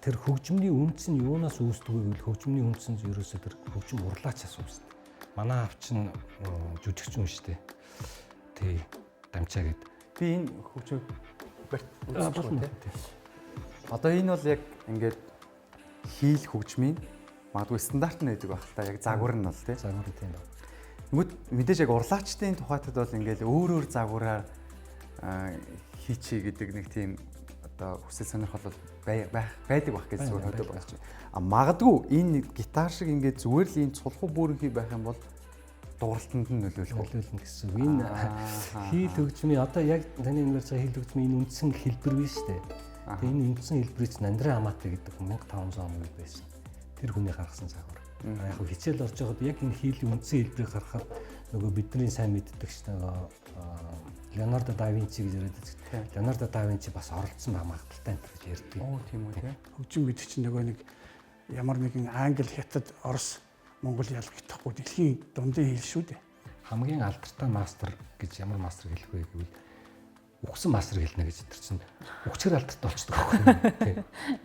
Тэр хөгжмний үндэс нь юунаас үүсдэг вэ гэвэл хөгжмний үндэс нь ерөөсөө тэр хөгжим урлаачаас үүсдэг. Манай аав чинь жүжигчин хүн шүү дээ. Тий, дамчаа гэд. Би энэ хөгжим барьт үзчих үү те. Одоо энэ бол яг ингээд хийл хөгжмийн магадгүй стандарт нь байдаг байх л та, яг загвар нь бол тий. Загвар тийм байна. Нүгд мэдээж яг урлаачдын тухайтад бол ингээд өөр өөр загвараар хийчий гэдэг нэг тийм одоо хүсэл сонирхол бол байдаг байх гэж зүгээр хөдөө болж байна. А магадгүй энэ гитар шиг ингээд зүгээр л энэ цулхуу бүрэнхий байх юм бол дууралтанд нь нөлөөлөх үү? Нөлөөлнө гэсэн үг. Энэ хийл хөгжмийн одоо яг таны энэ ярьж байгаа хийл хөгжмийн энэ үндсэн хэлбэр биш үү? Тэгээ энэ үндсэн хэлбэрийг чинь Андре Амати гэдэг хүн 1500 оны үед байсан. Тэр хүний гаргасан загвар. Яг хөө хичээл орж байхад яг энэ хийлийн үндсэн хэлбэрийг гаргахад нөгөө бидний сайн мэддэг ш нөгөө Леонардо да Винчи гэж яриад байдаг. Леонардо да Винчи бас оролцсон байх магадaltaй энэ гэж ярьдаг. Оо тийм үү те. Хөгжим гэдэг чинь нөгөө нэг ямар нэгэн Англи, Хятад, Орос, Монгол ялгахдахгүй дэлхийн дундын хэл шүү дээ. Хамгийн алдартай мастер гэж ямар мастер хэлэх вэ гэвэл үхсэн мастер хэлнэ гэж тэр чинь үхчээр алдартай болчдөг байхгүй юу? Тий.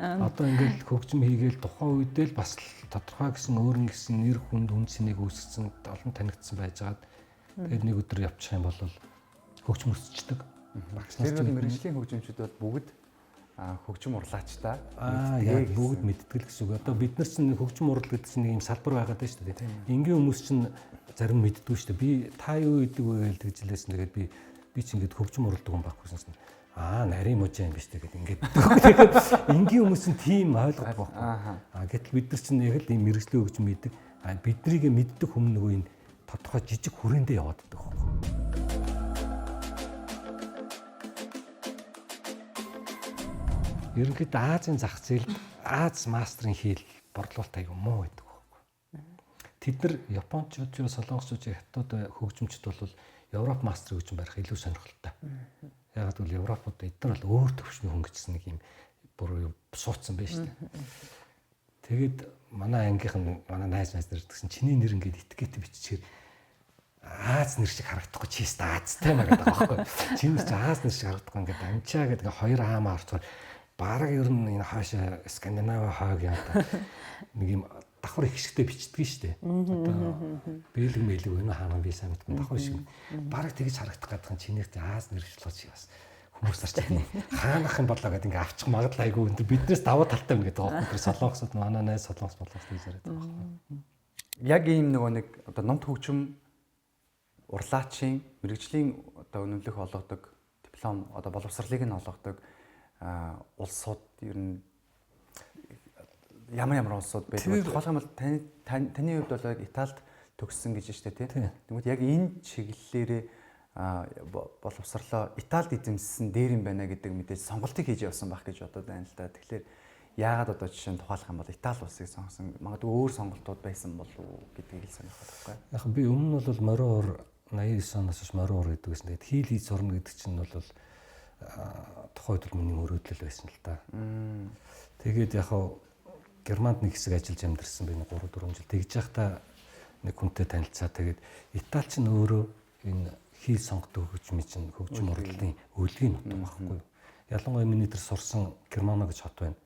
Одоо ингээл хөгжим хийгээл тухайн үедээ л бас тодорхой гэсэн өөр нь гэсэн нэр хүнд үн цэнийг үүсгэсэн олон танигдсан байжгаад тэгээд нэг өдөр явчих юм бол хөгжим өсчдөг. Багш нар чинь мэрэгжлийн хөгжимчд бол бүгд хөгжим урлаачтай мэддэг. Бүгд мэддэг л гэсэн үг. Одоо бид нар чинь хөгжим урал гэдэг чинь нэг юм салбар байгаад байна шүү дээ. Энгийн хүмүүс чинь зарим мэддэггүй шүү дээ. Би та юу гэдэг вэ гэж тэгжлээсэн. Тэгээд би чинь ингээд хөгжим уралдаг хүн байхгүй гэсэн. Аа нарийн мужаа юм биш үү гэдэг ингээд. Тэгээд энгийн хүмүүс чинь тийм ойлгодог байхгүй. Аа гэтэл бид нар чинь яг л ийм мэрэгжлийн хөгжим мэддэг. Аа биднийг мэддэг хүмүүс нөгөө энэ тодорхой жижиг хүрээндээ яваад байдаг байхгүй. Ерөнхийдөө Азийн зах зээлд Аз мастерын хийл борлуулалт аягүй муу байдаг байхгүй. Тэд нар Япончууд, Солонгосчууд, Хятад хөгжимчд бол Европ мастер хөгжим барих илүү сонирхолтой. Яагаад гэвэл Европод эдгээр бол өөр төвшний хүн гэсэн нэг юм бүр суудсан байж тээ. Тэгээд манай ангийнхан манай найз найз нар гэсэн чиний нэр ингээд этикет биччихээр Аз нэр шиг харагдахгүй чи өст Азтай маа гэдэг байгаа байхгүй. Чиний чи Аз нэр шиг харагдахгүй ингээд амчаа гэдэг хоёр аамаа орцоор бараг ер нь энэ хаашаа Скандинави хойг юм та нэг юм давхар их шигтэй бичдэг нь штэ. Одоо бэлэг мэлэг өнө хаана би сайн мэдгүй давхар шиг бараг тэгж харагдах гэдэг нь чинийх Аз нэр шиг чи бас хүмүүс нар чинь хаанах юм болоо гэдэг ингээ авчих магадлал айгүй өндөр биднээс давуу талтай юм гэдэг байгаа байхгүй. Солонгосод манай найз солонгос болоос гэж яриад байгаа байхгүй. Яг ийм нөгөө нэг одоо номт хөгжим урлаачийн мэрэгжлийн одоо үнэмлэх олгодог диплом одоо боловсролыг нь олгодог улсууд ер нь ямар ямар улсууд байдаг. Тухайлх юм бол таны хувьд бол яг Италид төгссөн гэж штэ тий. Тэгмэд яг энэ чиглэлээрээ боловсрлоо Италид эзэмссэн дээр юм байна гэдэг мэдээж сонголтыг хийж явсан байх гэж бодод байна л да. Тэгэхээр яагаад одоо жишээ нь тухайлах юм бол Итали улсыг сонгосон, магадгүй өөр сонголтууд байсан болов уу гэдгийг л сонирхоод байхгүй. Яг би өмнө нь бол морин уур 89 оноос хойш морин уур гэдэг байсан. Тэгээд хийл хийж сурна гэдэг чинь бол тухайн үед бол миний мөрөөдөл байсан л да. Тэгээд яг Германд нэг хэсэг ажиллаж амьдарсан би 3-4 жил. Тэгж байхдаа нэг хүнтэй танилцаа. Тэгээд Итали чинь өөрөө энэ хийл сонгодог хөгжмийн чинь хөгжим урлалын өлгийн нутаг байхгүй юу? Ялангуяа миний тэр сурсан Германо гэж хот байна.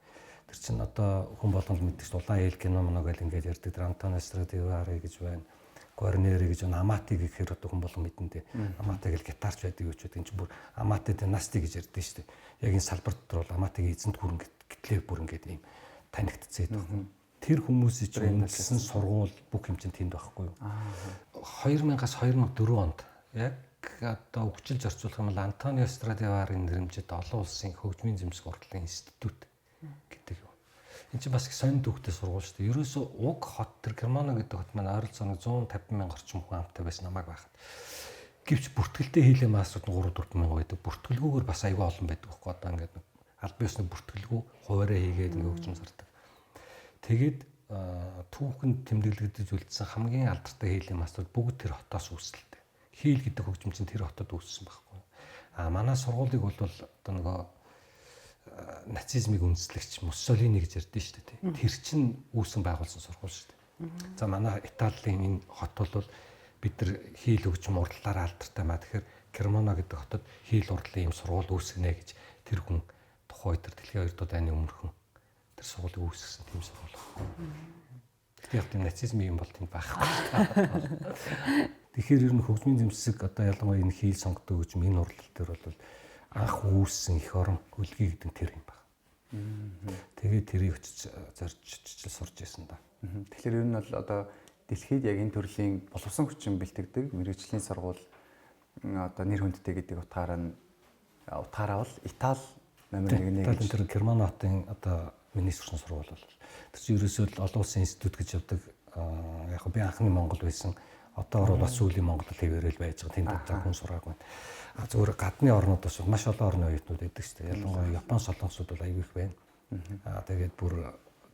Тэр чинь одоо хүн болгонд мэддэг чинь улаан эл кино моно гэл ингээд ярьдаг. Тэр Антонио Страдивари гэж байна. Гуарнери гэж байна. Амати гэхээр одоо хүн болгон мэдэн дээ. Амати гэл гитарч байдаг юу ч байдаг. Энд чинь бүр Амати династи гэж ярьдаг шүү дээ. Яг энэ салбар дотор бол Аматигийн эзэнт гүрэн гэтлээ бүр ингээд ийм танигдцээд байгаа. Тэр хүмүүсийн чинь үндэслэн сургууль бүх юм чинь тэнд байхгүй юу? 2000-аас 2004 онд яг одоо өгчилж орчуулах юм бол Антонио Страдиварийн нэрмжид олон улсын хөгжмийн зэмсэг урлагийн институт гэдэг юм. Энд чинь бас их сонин төвхтэй сургууль шүү дээ. Ерөөсөө уг хот тэр Германо гэдэг хот маань ойролцоогоо 150 мянга орчим хүн амтай байсан намайг байхад. Гэвч бүртгэлтэй хийлээ масууд нь 3-4 мянга байдаг. Бүртгэлгүйгээр бас аягүй олон байдаг байхгүй одоо ингээд аль биесны бүртгэлгүй хуваараа хийгээд ингээд хөгжим зардаг. Тэгээд түүхэнд тэмдэглэгдэж үлдсэн хамгийн алдартай хийлийн масууд бүгд тэр хотоос үүсэлтэй. Хийл гэдэг хөгжим чинь тэр хотод үүссэн байхгүй. А манай сургуулийг бол одоо нөгөө нацизмыг үндэслэгч Муссолини гэж ярьдэн шүү дээ. Тэр чинь үүсэн байгуулсан сургууль шүү дээ. За манай Италийн энэ хот бол бид нар хийл хөгжим урлалаараа алдартай маа. Тэгэхээр Кермоно гэдэг хотод хийл урлагийн ийм сургууль үүсгэнэ гэж тэр хүн тухайн үед тэр дэлхийн 2 дугаар дайны өмнөхөн Тэр сургуулийг үүсгэсэн тийм сургууль байхгүй. Гэхдээ яг тийм нацизм юм бол тийм байхгүй. Тэгэхээр ер нь хөгжмийн зэмсэг одоо ялангуяа энэ хийл сонгодог хөгжим энэ урлал дээр бол анх үүссэн эх орон Өлгий гэдэг тэр юм байна. Тэгээд тэрийг очиж зорж чичил сурч байсан да. Тэгэхээр ер нь бол одоо дэлхийд яг энэ төрлийн боловсон хүчин бэлтгэдэг мэргэжлийн сургууль одоо нэр хүндтэй гэдэг утгаараа нь утгаараа бол Итали номер 1 нэ гэж. Тэр Герман хотын одоо миний сурсан сургууль бол тэр чинь ерөөсөө л олон улсын институт гэж явдаг. Яг би анхны Монгол байсан. Одоо бол бас сүүлийн Монгол хэвээрэл байж байгаа. Тэнд одоо хүн сураагүй. А зөвхөн гадны орнууд бас маш олон орны оюутнууд байдаг шүү дээ. Ялангуяа Япон, Солонгосууд бол аюул их байна. А тэгээд бүр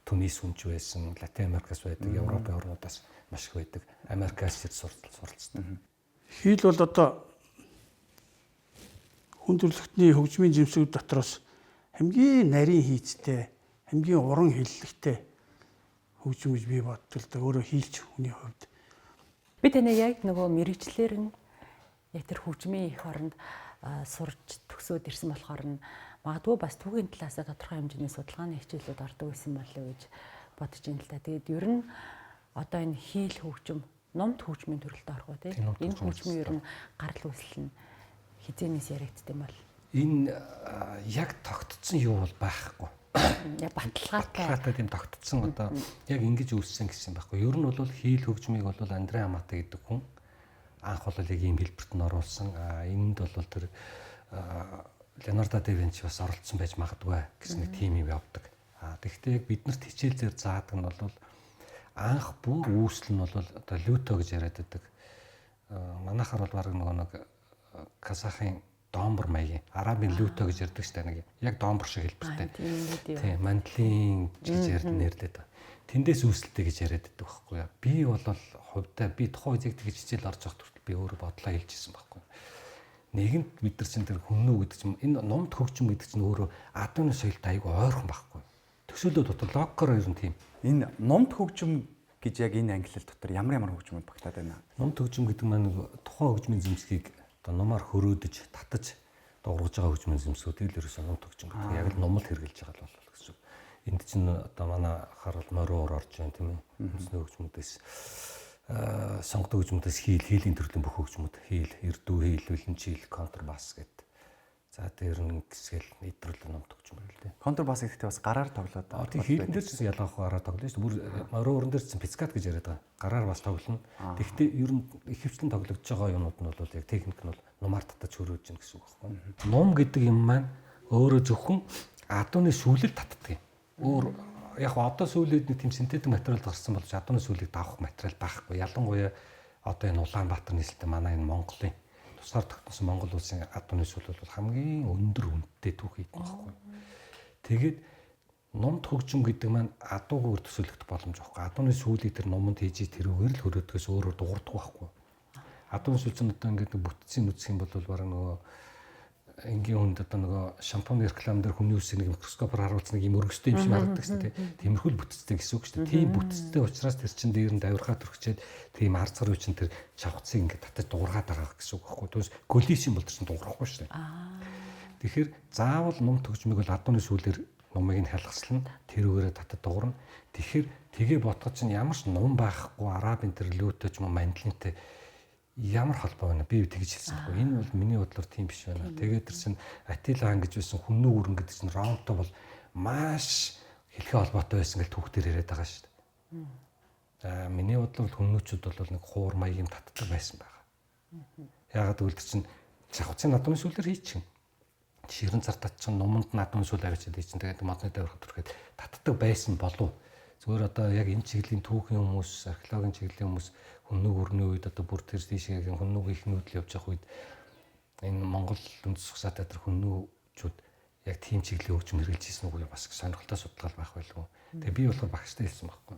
Түнис хүнч байсан, Латин Америкаас байдаг, Европын орнуудаас маш их байдаг. Америкаас ирж суралцдаг. Хийл бол одоо хүн төрөлхтний хөгжмийн зэмсэг дотроос хамгийн нарийн хийцтэй, хамгийн уран хэллэгтэй хөгжим гэж би боддог л да. Өөрөө хийлч хүний хувьд. Би танай яг нөгөө мэрэгчлэр нь яг тэр хөгжмийн эх оронд сурч төгсөөд ирсэн болохоор нь магадгүй бас түүхийн талаас тодорхой хэмжээний судалгааны хичээлүүд ордог байсан болов уу гэж бодож байна л да. Тэгээд ер нь одоо энэ хийл хөгжим, номд хөгжмийн төрөлд орох уу тийм. Энэ хөгжмийн ер нь гарал үүсэл нь хизээнээс яригдд юм бол. Энэ яг тогтцсон юу бол байхгүй. Яг баталгаатай тийм тогтцсон одоо яг ингэж үүссэн гэсэн байхгүй. Ер нь бол хийл хөгжмийг бол Андре Амата гэдэг хүн анх бол яг ийм хэлбэрт нь оруулсан. Энд бол тэр Леонардо да Винчи бас оролцсон байж магадгүй гэсэн нэг тийм юм явдаг. Тэгэхдээ яг биднэрт хичээл зэр заадаг нь бол анх бүр үүсэл нь бол одоо люто гэж яриад байдаг. Манайхаар бол баг нөгөө нэг казахын домбр маягийн арабын люто гэж ярьдаг шүү дээ. Нэг яг домбр шиг хэлбэртэй. Тийм, мандлин гэж ярьд нэрлээд байгаа. Тэндээс үүсэлтэй гэж яриад байдаг байхгүй юу? Би бол хувьдаа би тухайн үед яг тэгж хичээл орж явах хүртэл би өөрөө бодлоо хэлж ирсэн байхгүй юу? Нэгэнт бид нар чинь тэр хүннүү гэдэг чинь энэ номд хөгжим гэдэг чинь өөрөө адууны соёлтой айгүй ойрхон байхгүй юу? Төсөөлөө дотор логикоор ер нь тийм. Энэ номд хөгжим гэж яг энэ ангилал дотор ямар ямар хөгжмүүд багтаад байна? Номд хөгжим гэдэг маань тухайн хөгжмийн зэмсгийг одоо нумаар хөрөөдөж, татаж дуургаж байгаа хөгжмийн зэмсгүүдийг л ерөөсөө номд хөгжим гэдэг. Яг л нум л хэрглэж байгаа л бол гэсэн үг. Энд чинь одоо манай харал мориор орж байна тийм ээ. Үндэсний хөгжмүүдээс сонгодог хөгжмүүдээс хийл, хийлийн төрлийн бүх хөгжмүүд, хийл, эрдүү хийл, үлэнчийл, контрбас гэдэг. За тэр нь гисгэл нэтрэл номд хөгжим л дээ. Контрбас гэдэгтээ бас гараар тоглоод. Тийм, хийлэн дээр ч гэсэн ялгаахгүй гараар тоглоно шүү дээ. Бүр морио уран дээр ч гэсэн пицкат гэж яриад байгаа. Гараар бас тоглоно. Тэгэхдээ ер нь ихэвчлэн тоглогдож байгаа юмнууд нь бол яг техник нь бол нумаар татаж хөрөөж гин гэсэн үг байхгүй. Нум гэдэг юм маань өөрөө зөвхөн адууны сүлэл татдаг юм. Өөр яг одоо сүүлээд нэг тийм синтетик материал гарсан болж адууны сүлийг давах материал байхгүй. Ялангуяа одоо энэ Улаанбаатар нийслэлтэй манай энэ Монголын тусгаар тогтносон Монгол улсын адууны сүл бол хамгийн өндөр үнэтэй түүх хийдэг байхгүй. Тэгээд нумд хөгжим гэдэг маань адуугаар төсөөлөгдөх боломж байхгүй. Адууны сүлийг тэр нуманд хийж тэрүүгээр л хөрөөдгөөс өөрөөр дуурдаг байхгүй. Адууны сүл чинь одоо ингээд бүтцийн үзэх юм бол бараг нөгөө энгийн хүнд одоо нөгөө шампунь реклам дээр хүний үсийг нэг микроскопоор харуулсан нэг юм өргөстэй юм шиг харагддаг шүү дээ. Тиймэрхүү л бүтцтэй гэсэн үг шүү дээ. Тийм бүтцтэй учраас тэр чин дээр нь давиргаа төрөгчээд тийм арцгар үе чин тэр чавцыг ингээд татаж дуургаад байгаа гэсэн үг байхгүй. Түүнээс колис юм бол тэр чин дуурахгүй шүү дээ. Тэгэхээр заавал нум төгжмийг бол адууны сүлээр нумыг нь хялгаслана, тэрүүгээрээ татаж дуурна. Тэгэхээр тэгээ ботгож чинь ямар ч нум байхгүй арабын тэр лүүтэй ч юм уу мандлинтай ямар холбоо байна? Би тэгж хэлсэн байхгүй. Энэ бол миний бодлоор тийм биш байна. Тэгээд тэр чинь Атила хаан гэж байсан хүннүү өрн гэдэг чинь Ромтой бол маш хэлхээ холбоотой байсан гэж түүхтэр яриад байгаа шүү дээ. За миний бодлоор хүннүүчүүд бол нэг хуур маяг юм татдаг байсан байгаа. Яагаад гэвэл тэр чинь чавцын наадмын сүлээр хийчихнэ. Ширэн цар татчих, нуманд наадмын сүл авчиад хийчин. Тэгээд модны давирхад түрхэд татдаг байсан болов. Зүгээр одоо яг энэ чиглэлийн түүхийн хүмүүс, археологийн чиглэлийн хүмүүс хүннүг өрний үед одоо бүр тэр тийшээ хүннүг их нүүдэл явж явах үед энэ Монгол үндэс угсаатай тэр хүннүүчүүд яг тийм чиглэлийн хөгжим хэрэгжилж ирсэн үгүй бас сонирхолтой судалгаа байх байлгүй. Тэгээ би болохоор багштай хэлсэн байхгүй.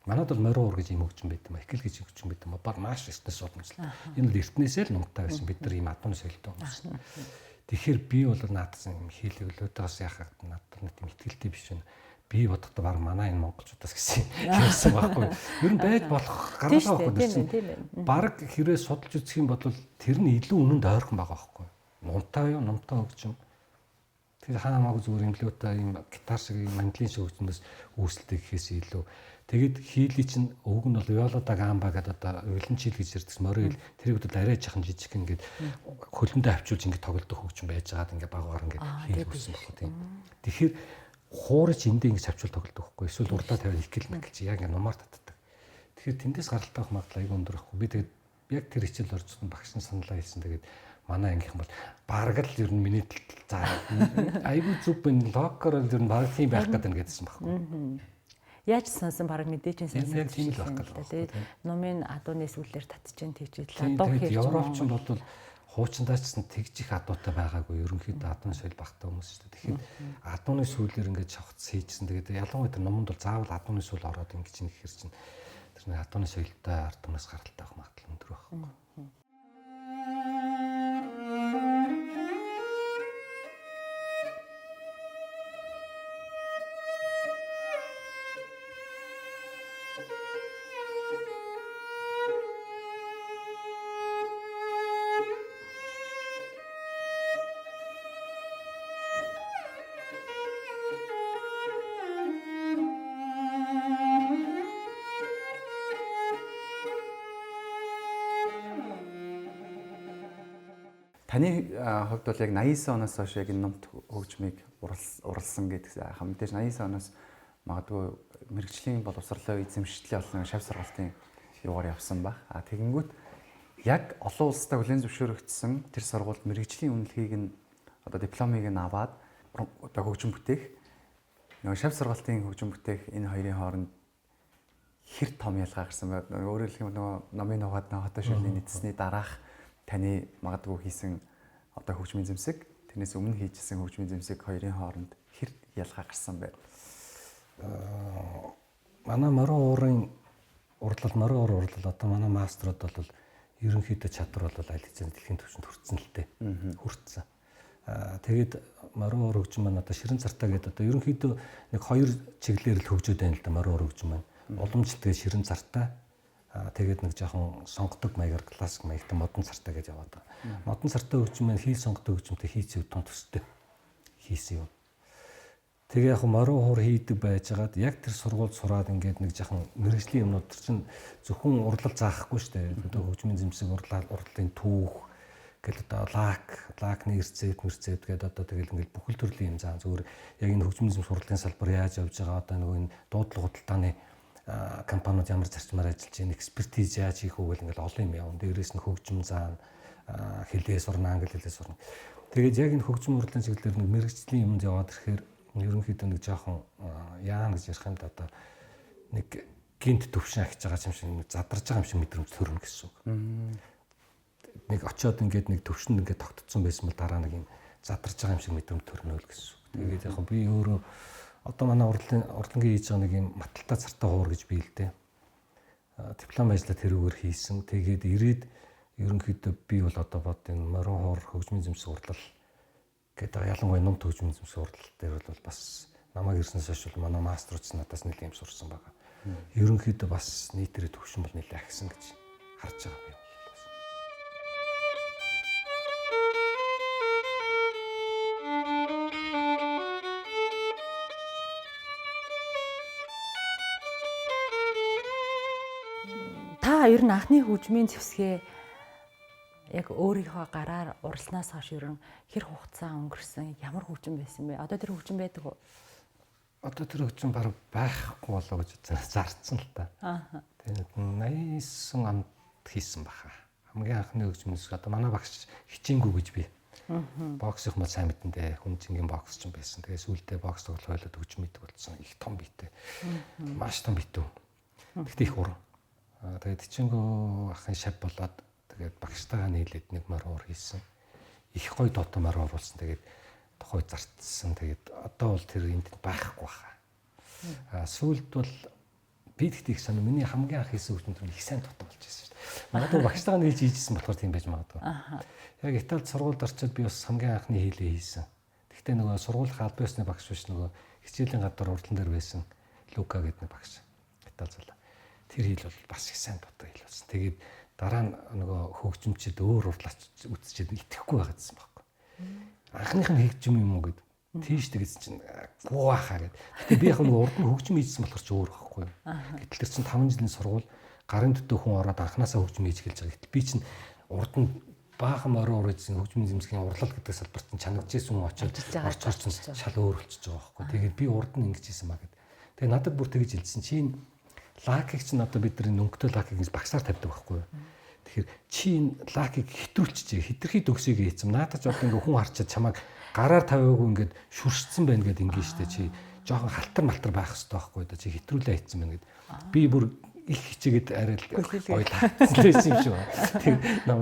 Манад бол морио уур гэж юм хөгжим байт юм, эхэл гэж хөгжим байт юм. Баг маш эртнээс удамшлаа. Энэ бол эртнээсээ л нумтай байсан. Бид нар ийм адууны соёлтой хүмүүс. Тэгэхээр би бол наадсан юм хийлэглүүдээс яхаад надад нэг тийм итгэлтэй биш байна. Би бодохдоо баг манай энэ монголчуудаас гэсэн хэлсэн байхгүй. Ер нь байж болох гаргалгаа байхгүй. Бараг хэрэг судалж үзэх юм бол тэр нь илүү үнэнд ойрхон байгаа байхгүй. Нумтай юу? Нумтай хөгжим. Тэгэхээр хаамаагүй зүгээр юм лүүта юм гитар шиг юм мандлын шиг хөгжмөөс үүсэлтэй гэхээс илүү тэгээд хийлий чинь өвг нь бол виола да гамба гэдэг одоо виолончил гэж ярьдаг морин хил тэрийг бол арай жахан жижиг ингээд хөлөндөө авчулж ингээд тоглодог хөгжим байж байгаад ингээд багаар ингээд хийл үүссэн баггүй тийм. Тэгэхээр хуурч эндээ ингээд авчул тоглодог байхгүй эсвэл урлаа тавиад ихэл мэхэл чи яг ингээд нумаар татдаг. Тэгэхээр тэндээс гаралтай байх магадлал айгүй өндөр байхгүй. Би тэгээд яг тэр хичээл орж багш нь саналаа хэлсэн. Тэгээд манай ангийнхан бол бараг л ер нь миний за айгүй зүг байна. Логикоор бол ер нь бараг тийм байх гэдэг гэдсэн байхгүй. Яаж сонсон бараг мэдээж чинь сонсон. Тийм л байх гэдэг. Тэгээд нумын адууны сүлээр татчихэн тэгж л адуу хийж. Европч нь бол хуучиндаа ч тэгж их адуутай байгаагүй. Ерөнхийдөө адууны соёл багтай хүмүүс шүү дээ. Тэгэхээр адууны сүлээр ингээд шавхц хийжсэн. Тэгээд ялангуяа тэр номонд бол заавал адууны сүл ороод ингэж юм гэхэр чинь тэр нэг адууны соёлтой ард түмнээс гаралтай байх магадлал өндөр байхгүй. Таны хувьд бол яг 89 оноос хойш яг энэ номт хөгжмийг уралсан гэдэг хаа мэдээж 89 оноос магадгүй мэрэгжлийн боловсрлоо эзэмшлийн олон шав сургалтын юугаар явсан баг. А тэгэнгүүт яг олон улстай хүлээн зөвшөөрөгдсөн тэр сургуульд мэрэгжлийн үнэлгээг нь одоо дипломыг нь аваад одоо хөгжим бүтээх нөгөө шав сургалтын хөгжим бүтээх энэ хоёрын хооронд хэр том ялгаа гарсан бэ? Өөрөөр хэлэх юм бол нөгөө номын нугаад хотоо шүлийн нийцсэний дараах таны магадгүй хийсэн одоо хөгжмийн зэмсэг тэрнээс өмнө хийжсэн хөгжмийн зэмсэг хоёрын хооронд хэр ялгаа гарсан бэ? Манай морин уурын урлал, морин уур урлал одоо манай маструуд бол ерөнхийдөө чадвар бол аль хэзээ дэлхийн түвшинд хүрсэн л дээ. Хүртсэн. Тэгээд морин уур хөгжим маань одоо ширэн цартаа гэдэг одоо ерөнхийдөө нэг хоёр чиглэлээр л хөгжөөд байна л да морин уур хөгжим маань. Уламжлалт ширэн цартаа. Тэгээд нэг жоохон сонгодог маягаар классик маягтай модон цартай гэж яваад байгаа. Модон цартай хөгжим маань хий сонгодог хөгжимтэй хийц юм тун төстэй хийсэн юм. Тэгээ яг морин хуур хийдэг байжгаад яг тэр сургуульд сураад ингээд нэг жоохон мэрэгжлийн юмнууд чинь зөвхөн урлал заахгүй шүү дээ. Одоо хөгжмийн зэмсэг урлалын түүх гэл одоо лакны рецепт мэрцепт гэдэг одоо тэгэл ингээд бүхэл төрлийн юм заан зүгээр яг энэ хөгжмийн зэмсэг урлалын салбар яаж явж байгаа одоо нөгөө энэ дуудлага худалдааны компаниуд ямар зарчмаар ажиллаж байна, экспертиз яаж хийх үү гэл ингээл олон юм явна. Дээрээс нь хөгжим заана, хэлээ сурна, англи хэлээ сурна. Тэгээд яг энэ хөгжим урлалын чиглэлээр нэг мэрэгжлийн юмд яваад ирэхээр ерөнхийдөө нэг жоохон яана гэж ярих юм да одоо нэг гинт төвшин ахиж байгаа юм шиг нэг задарж байгаа юм шиг мэдрэмж төрнө гэсэн үг. Нэг очиод ингээд нэг төвшөнд ингээд тогтцсон байсан бол дараа нэг юм задарж байгаа юм шиг мэдрэмж төрнө л гэсэн үг. Тэгээд яг би өөрөө одоо манай урлагийн хийж байгаа нэг юм маталтай цартай хуур гэж би л дээ. Диплом ажлаа тэрүүгээр хийсэн. Тэгээд ирээд ерөнхийдөө би бол одоо бод энэ морин хуур хөгжмийн зэмсэг урлал гэдэг ялангуяа ном хөгжмийн зэмсэг урлал дээр бол бас намайг ирснээс хойш бол манай мастерууд ч надаас нэлээд юм сурсан байгаа. Ерөнхийдөө бас нийтээрээ төвшин бол нэлээд ахисан гэж харж байгаа юм. Та ер нь анхны хөгжмийн зэвсгээ яг өөрийнхөө гараар уралснаас хойш ер нь хэр хугацаа өнгөрсөн, ямар хөгжим байсан бэ? Одоо тэр хөгжим байдаг уу? Одоо тэр хөгжим бараг байхгүй болоо гэж зарцсан л та. Тэгээд 89 онд хийсэн баха. Хамгийн анхны хөгжим зэвсэг одоо манай багш хичээнгүй гэж би. Боксынх мал сайн мэдэн дээ. Хүн жингийн бокс ч юм байсан. Тэгээд сүүлдээ бокс тоглох ойлоод хөгжим мэддэг болсон. Их том биетэй. Маш том битүү. Тэгтээ их уран. Тэгээд хичээнгүй ахын шав болоод тэгээд багштайгаа нийлээд нэг морин уур хийсэн. Их гоё дуутай морин уур болсон. Тэгээд тухай зарцсан. Тэгээд одоо бол тэр энд байхгүй баха. Сүүлд бол би тэгтээ их сонир. Миний хамгийн анх хийсэн хөгжим тэр их сайн дуутай болж байсан шүү дээ. Магадгүй багштайгаа нийлж хийжсэн болохоор тийм байж магадгүй. Яг Италид сургуульд орчод би бас хамгийн анхны хийлээ хийсэн. Тэгтээ нөгөө сургуулийн албан ёсны багш биш нөгөө хичээлийн гадуур урдлан дээр байсан Лука гэдэг нэг багш. Итали залуу. Тэр хэл бол бас их сайн дуутай хэл болсон. Тэгээд дараа нь нөгөө хөгжимчд өөр урлаач үзчихэд итгэхгүй байгаадсэн байхгүй. Анхных нь хөгжим юм уу гэд. Тийш тэгсэн чинь гуу хаа гэд. Гэтэ би яг нэг урд нь хөгжим хийжсэн болохоор ч өөр байхгүй юу. Гэтэл тэр чинь 5 жилийн сургууль гарын төдөө хүн ороод анханасаа хөгжим хийж эхэлж байгаа. Гэтэл би чинь урд нь баахан морин урын хөгжмийн зэмсгийн урлал гэдэг салбарт нь чанагдчихсэн хүн очиод орчоор чинь шал өөр болчихж байгаа байхгүй. Тэгээд би урд нь ингэж хийсэн маа гэд. Тэгээд надад бүр тэгж хэлсэн. Чи энэ лакийг чинь одоо бид нар өнгөтэй лакийг ингэж багсаар тавьдаг байхгүй юу. Тэгэхээр чи энэ лакийг хэтрүүлчихжээ. Хитрхи төгсийг хийцэн. Наадах ч одоо ингээ хүн харчаад чамайг гараар тавиагүй ингээд шүршсэн байна гэд ингэ штэ чи жоохон халтар малтар байх хэрэгтэй байхгүй да чи хэтрүүлээ хийцэн байна гэд. Би бүр их хичээгээд арай л гоёлаасан юм шиг байна. Тэг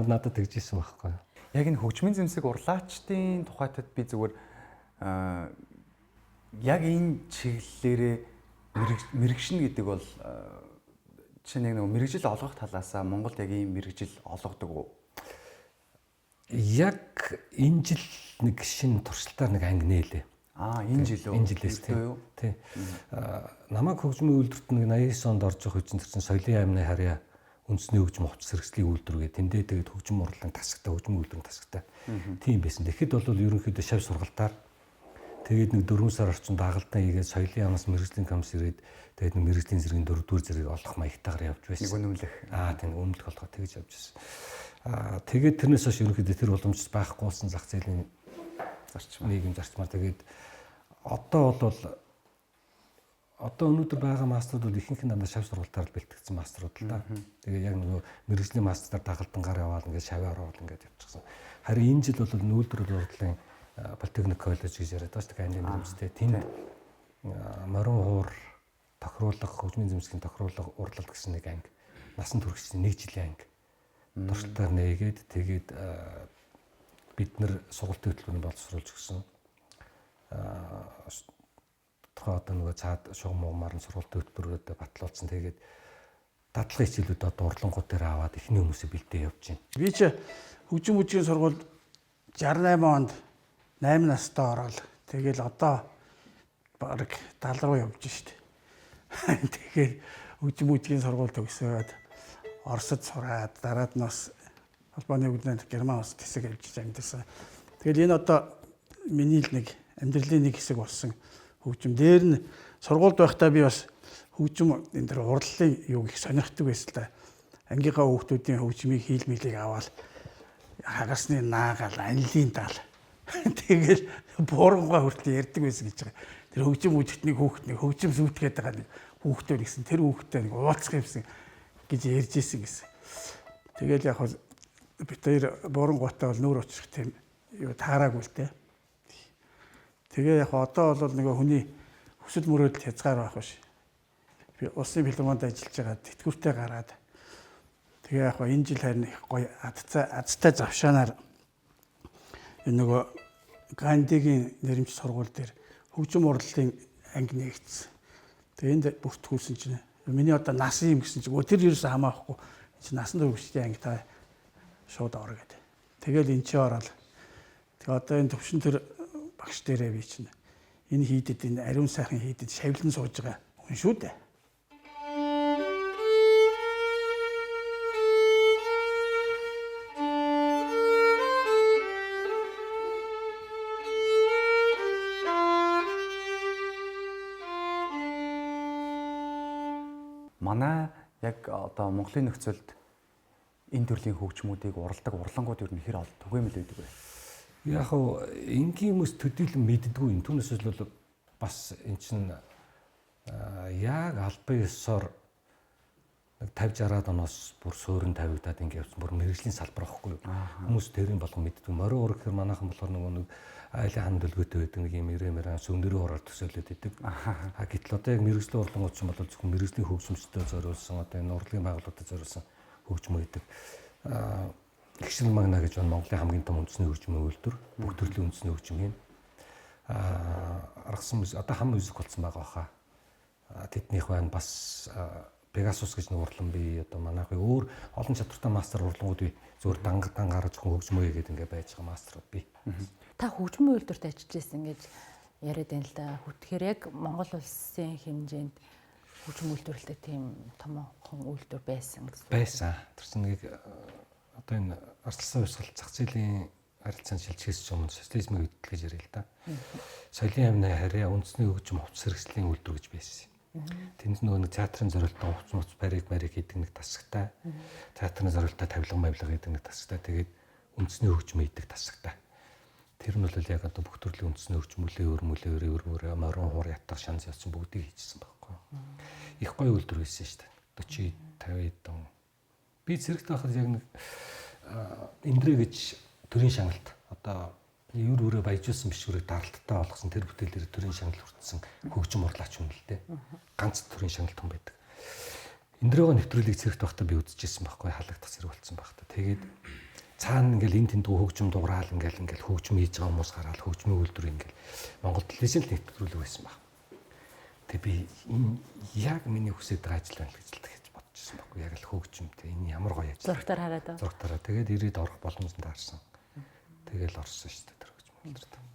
надад тэгж ийсэн байхгүй. Яг энэ хөгжмийн зэмсэг урлаачдын тухайтад би зүгээр яг энэ чиглэлээрээ мэрэгшин гэдэг бол чинь яг нэг мэрэгжил олгох талаасаа Монголд яг ийм мэрэгжил олгодог уу? Яг энэ жил нэг шинэ туршилтаар нэг анги нээлээ. Аа, энэ жил үү? Энэ жилээс тий. Намайг хөгжмийн үйлдвэрт нэг 89 онд орж явах үеийн чинь соёлын аймны харьяа үндэсний хөгжим хувцас хэрэгслийн үйлдвэр гэ тэндээ тэгээд хөгжим урлан тасагтай, хөгжмийн үйлдвэрийн тасагтай. Тийм байсан. Тэгэхэд бол ерөнхийдөө шав сургалтаар тэгээд нэг 4 сар орчим дагалдан хийгээд соёлын яамнаас мэргэжлийн комисс ирээд тэгээд нэг мэргэжлийн зэргийн 4-р зэрэг олох маягтайгаар явж байсан. Нэг үнэмлэх. Аа, тийм үнэмлэх болгоо тэгж явж байсан. Аа, тэгээд тэрнээс хойш ерөнхийдөө тэр боломж байхгүй болсон зах зээлийн зарчмаар нийгэм зарчмаар тэгээд одоо бол одоо өнөөдөр байгаа мастерууд бол ихэнх нь дандаа шав сургалтаар л бэлтгэгдсэн мастерууд л да. Тэгээ яг нөгөө мэргэжлийн мастераар дагалдан гар яваал ингээд шаваа ороод ингээд явчихсан. Харин энэ жил бол нүүлдэр урлагийн политехник коллеж гэж яриад байгаа шүү дээ. Андын нэрмжтэй. Тэнд морин хуур тохируулах, хөгжмийн зэмсгийн тохируулах урлал гэсэн нэг анги насан туршид нэг жилийн анги туршилтаар нээгээд тэгээд бид нэр сургалтын хөтөлбөрийг боловсруулж өгсөн. Тодорхой одоо нөгөө цаад шугам мугамаар нь сургалтын хөтөлбөрөд батлуулсан. Тэгээд дадлагын хичээлүүд одоо урлангууд дээр аваад эхний хүмүүсээ бэлдээ явж байна. Би чи хөгжим бүжгийн сургуульд 68 онд 8 настай ороод тэгэл одоо бараг 70 руу явж штт. Тэгэхээр хөгжим бүжгийн сургууль төгсөөд Оросд сураад дараад нь бас холбооны үгнээр Герман улс хэсэг явж амьдсан. Тэгэл энэ одоо миний л нэг амьдралын нэг хэсэг болсон хөгжим. Дээр нь сургуульд байхдаа би бас хөгжим энэ төр урлалын юг их сонирхдаг байсан л да. Ангийнхаа хүүхдүүдийн хөгжмийг хийлмэлийг аваад хагасны наагаал, анилын даал. Тэгэл буурангай хүртэл ярьдаг байсан гэж байгаа. Тэр хөгжим үжигтний хүүхэд нэг хөгжим сүйтгээд байгаа нэг хүүхдээ нэгсэн тэр хүүхдтэй нэг уулзах юмсан гэж ярьж исэн гэсэн. Тэгэл яг бид хоёр буурангуйтай бол нүүр учих тийм юу таараагүй л дээ. Тэгээ яг одоо бол нөгөө хүний хүсэл мөрөөдөл хязгаар байх биш. Би улсын филармонд ажиллаж байгаа тэтгэвртэй гараад тэгээ яг энэ жил харин их гоё азтай завшаанаар энэ нөгөө Гандигийн нэрмж сургууль дээр хөгжим урлалын анги нэгдсэн. Тэгээ энд бүртгүүлсэн чинь миний одоо нас юм гэсэн чинь тэр ерөөсөө хамаахгүй. Энэ чинь насан туршидын анги та шууд ор гэдэг. Тэгэл эн чинь ороод тэгээ одоо энэ төвшин төр багш дээрээ би чинь энэ хийдэд энэ ариун сайхан хийдэд шавлан сууж байгаа хүн шүү дээ. Манай яг одоо Монголын нөхцөлд энэ төрлийн хөгжмүүдийг уралдаг урлангууд ер нь хэр ол түгээмэл байдаг вэ? Яг хав энгийн хүмүүс төдийлөн мэддэггүй юм. Түүнээс бол бас эн чинь яг албан ёсоор нэг 50 60-аад оноос бүр суурин тавигдаад ингэ явсан бүр мэрэгжлийн салбар байхгүй юу. Хүмүүс тэрийн болгон мэддэг. Морин уур гэхэр манайхан болохоор нөгөө нэг айлын хан дөлгөөтэй байдаг нэг юм ирэмэрэн сүндөрөө ороор төсөөлөд идэг. А гэтэл одоо яг мэрэгжлийн урлангууд ч юм бол зөвхөн мэрэгжлийн хөгжимчдөд зориулсан одоо энэ урлагийн байгууллагуудад зориулсан хөгжим байдаг. Гişл магна гэж байна Монголын хамгийн том үндэсний хөгжмийн үйлдвэр, бүх төрлийн үндэсний хөгжим юм. Аргасан одоо хам мюзик болсон байгаа хаа. Тэднийх байна бас Пегасус гэж нэг урлан бий одоо манайх өөр олон чадвартай мастер урлангууд бий. Зөвхөн данга дангаар зөвхөн хөгжмөө гэдэг ингээ байж байгаа мастерууд бий. Та хөгжмийн үйлдвэрт ажиллаж байсан гэж яриад байна л да. Тэгэхээр яг Монгол улсын хэмжээнд хөгжим үйлдвэрлэдэг тийм томоохон үйлдвэр байсан гэсэн. Байсан. Тэр чинь нэг одоо энэ арслсан хувьсгал зах зээлийн харилцаанд шилжихээс өмнө социализмыг хөдөл гэж ярил л да. Соёлын амны харьяа үндэсний хөгжим хувцас хэрэгслийн үйлдвэр гэж байсан. Тэнд нөгөө нэг театрын зориултаа хувцас муц парик марик гэдэг нэг тасагтай. Театрын зориултаа тавилга мавилга гэдэг нэг тасагтай. Тэгээд үндэсний хөгжим хийдэг тасагтай. Тэр нь бол яг одоо бүх төрлийн үндэсний хөгжим мүлээ өр морин хур ятгах шанз ясан бүгдийг хийжсэн байхгүй. Их гоё үйлдвэр байсан шүү дээ. 40 50 он. Би цэрэгт байхад яг нэг Индрэ гэж төрийн шаналт одоо ер өрөө баяжуулсан бишгүүрийг даралттай болгосон тэр бүтээлээр төрийн шанал хүртсэн хөгжим урлаач хүн л дээ. Ганц төрийн шаналт хүн байдаг. Индрэгоо нэвтрүүлгийг цэрэгт байхдаа би үзчихсэн байхгүй, халагдах зэрэг болцсон байх та. Тэгээд цаана ингээл энэ тэндүү хөгжим дуграал ингээл хөгжим хийж байгаа хүмүүс гараал хөгжмийн үйлдвэр ингээл Монгол телевизэн л нэвтрүүлэг байсан баг. Тэгээ би энэ яг миний хүсэж байгаа ажил байна л гэж л тэгэж бодчихсон байхгүй. Яг л хөгжимтэй энэ ямар гоё ажил. Зурагтаар хараад. Зурагтаараа. Тэгээд ирээд орох боломжтой таарсан. Тэгэл орсон шүү дээ тэр хөгжим үйлдвэрт.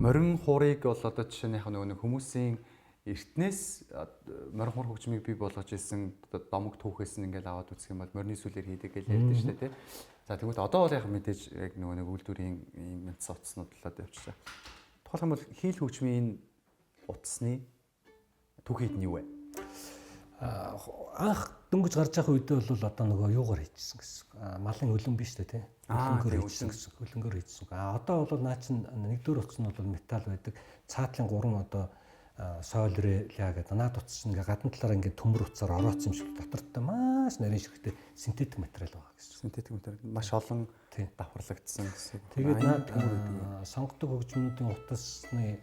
Морин хуурыг бол одоо жишээ нь яг нөгөө хүмүүсийн эртнээс морин хуур хөгжмийг бий болгож ирсэн домог түүхээс нь ингээл аваад үзэх юм бол морины сүлээр хийдэг гэж ярьдэн шүү дээ, тий. За тэгвэл одоо бол яг мэдээж яг нөгөө нэг үйлдвэрийн ийм нэтс утаснууд л одоо явчихлаа. Тухайлх юм бол хийл хөгжмийн энэ утасны түүхийд нь юу вэ? Анх дөнгөж гарч явах үедээ бол одоо нөгөө юугаар хийчихсэн гэсэн. Малын өлөн биш үү, тий. Хөлөнгөөр хийчихсэн гэсэн. Хөлөнгөөр хийчихсэн. А одоо бол наа чин нэгдүгээр утас нь бол металл байдаг. Цаатлын 3 одоо сойлрэ ля гэдэг наад утас чинь ингээ гадна талаараа ингээ төмөр утсаар орооцсон юм шиг дотортой маш нарийн ширхтээ синтетик материал байгаа гэсэн. Синтетик материал маш олон давхарлагдсан гэсэн. Тэгээд наад сонгодог хөгжмүүдийн утасны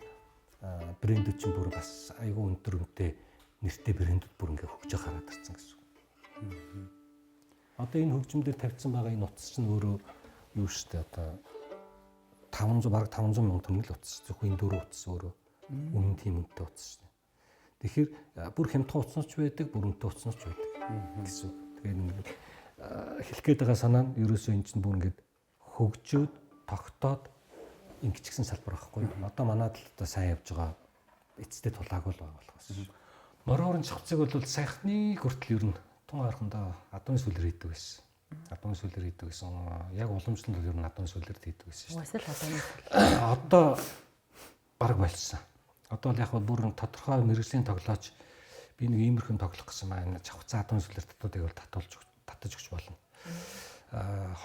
брэндүүд чинь бүр бас айгүй өндөр үнэтэй нэртэй брэндүүд бүр ингээ хөгжөө хараад ирсэн гэсэн. Одоо энэ хөгжим дээр тавьсан байгаа энэ утас чинь өөрөө юу штэ одоо 500 бараг 500 мянган төгрөг л утас. Зөвхөн энэ дөрөв утас өөрөө үнэн тийм үнэтэй утас штэ. Тэгэхээр бүр хямдхан утаснууд ч байдаг, бүр үнэтэй утаснууд ч байдаг гэсэн. Тэгээд нэг хэлэх гээд байгаа санаа нь ерөөсөө энэ чинь бүр ингээд хөгжөөд тогтоод ингэчихсэн салбар байхгүй. Одоо манад л одоо сайн явж байгаа эцэстээ тулаагүй л байгаа болохоос. Морин чавцыг бол сайхны хүртэл ер нь тун ойрхондоо адууны сүлээр хийдэг байсан. Адууны сүлээр хийдэг байсан. Яг уламжлалт бол ер нь адууны сүлээр хийдэг байсан шүү дээ. Уусал адууны сүл. Одоо бараг болсон. Одоо л яг бүр тодорхой мэргэжлийн тоглооч би нэг иймэрхэн тоглох гэсэн маань чавцаа адууны сүлээр татуудыг бол татаж өгч болно.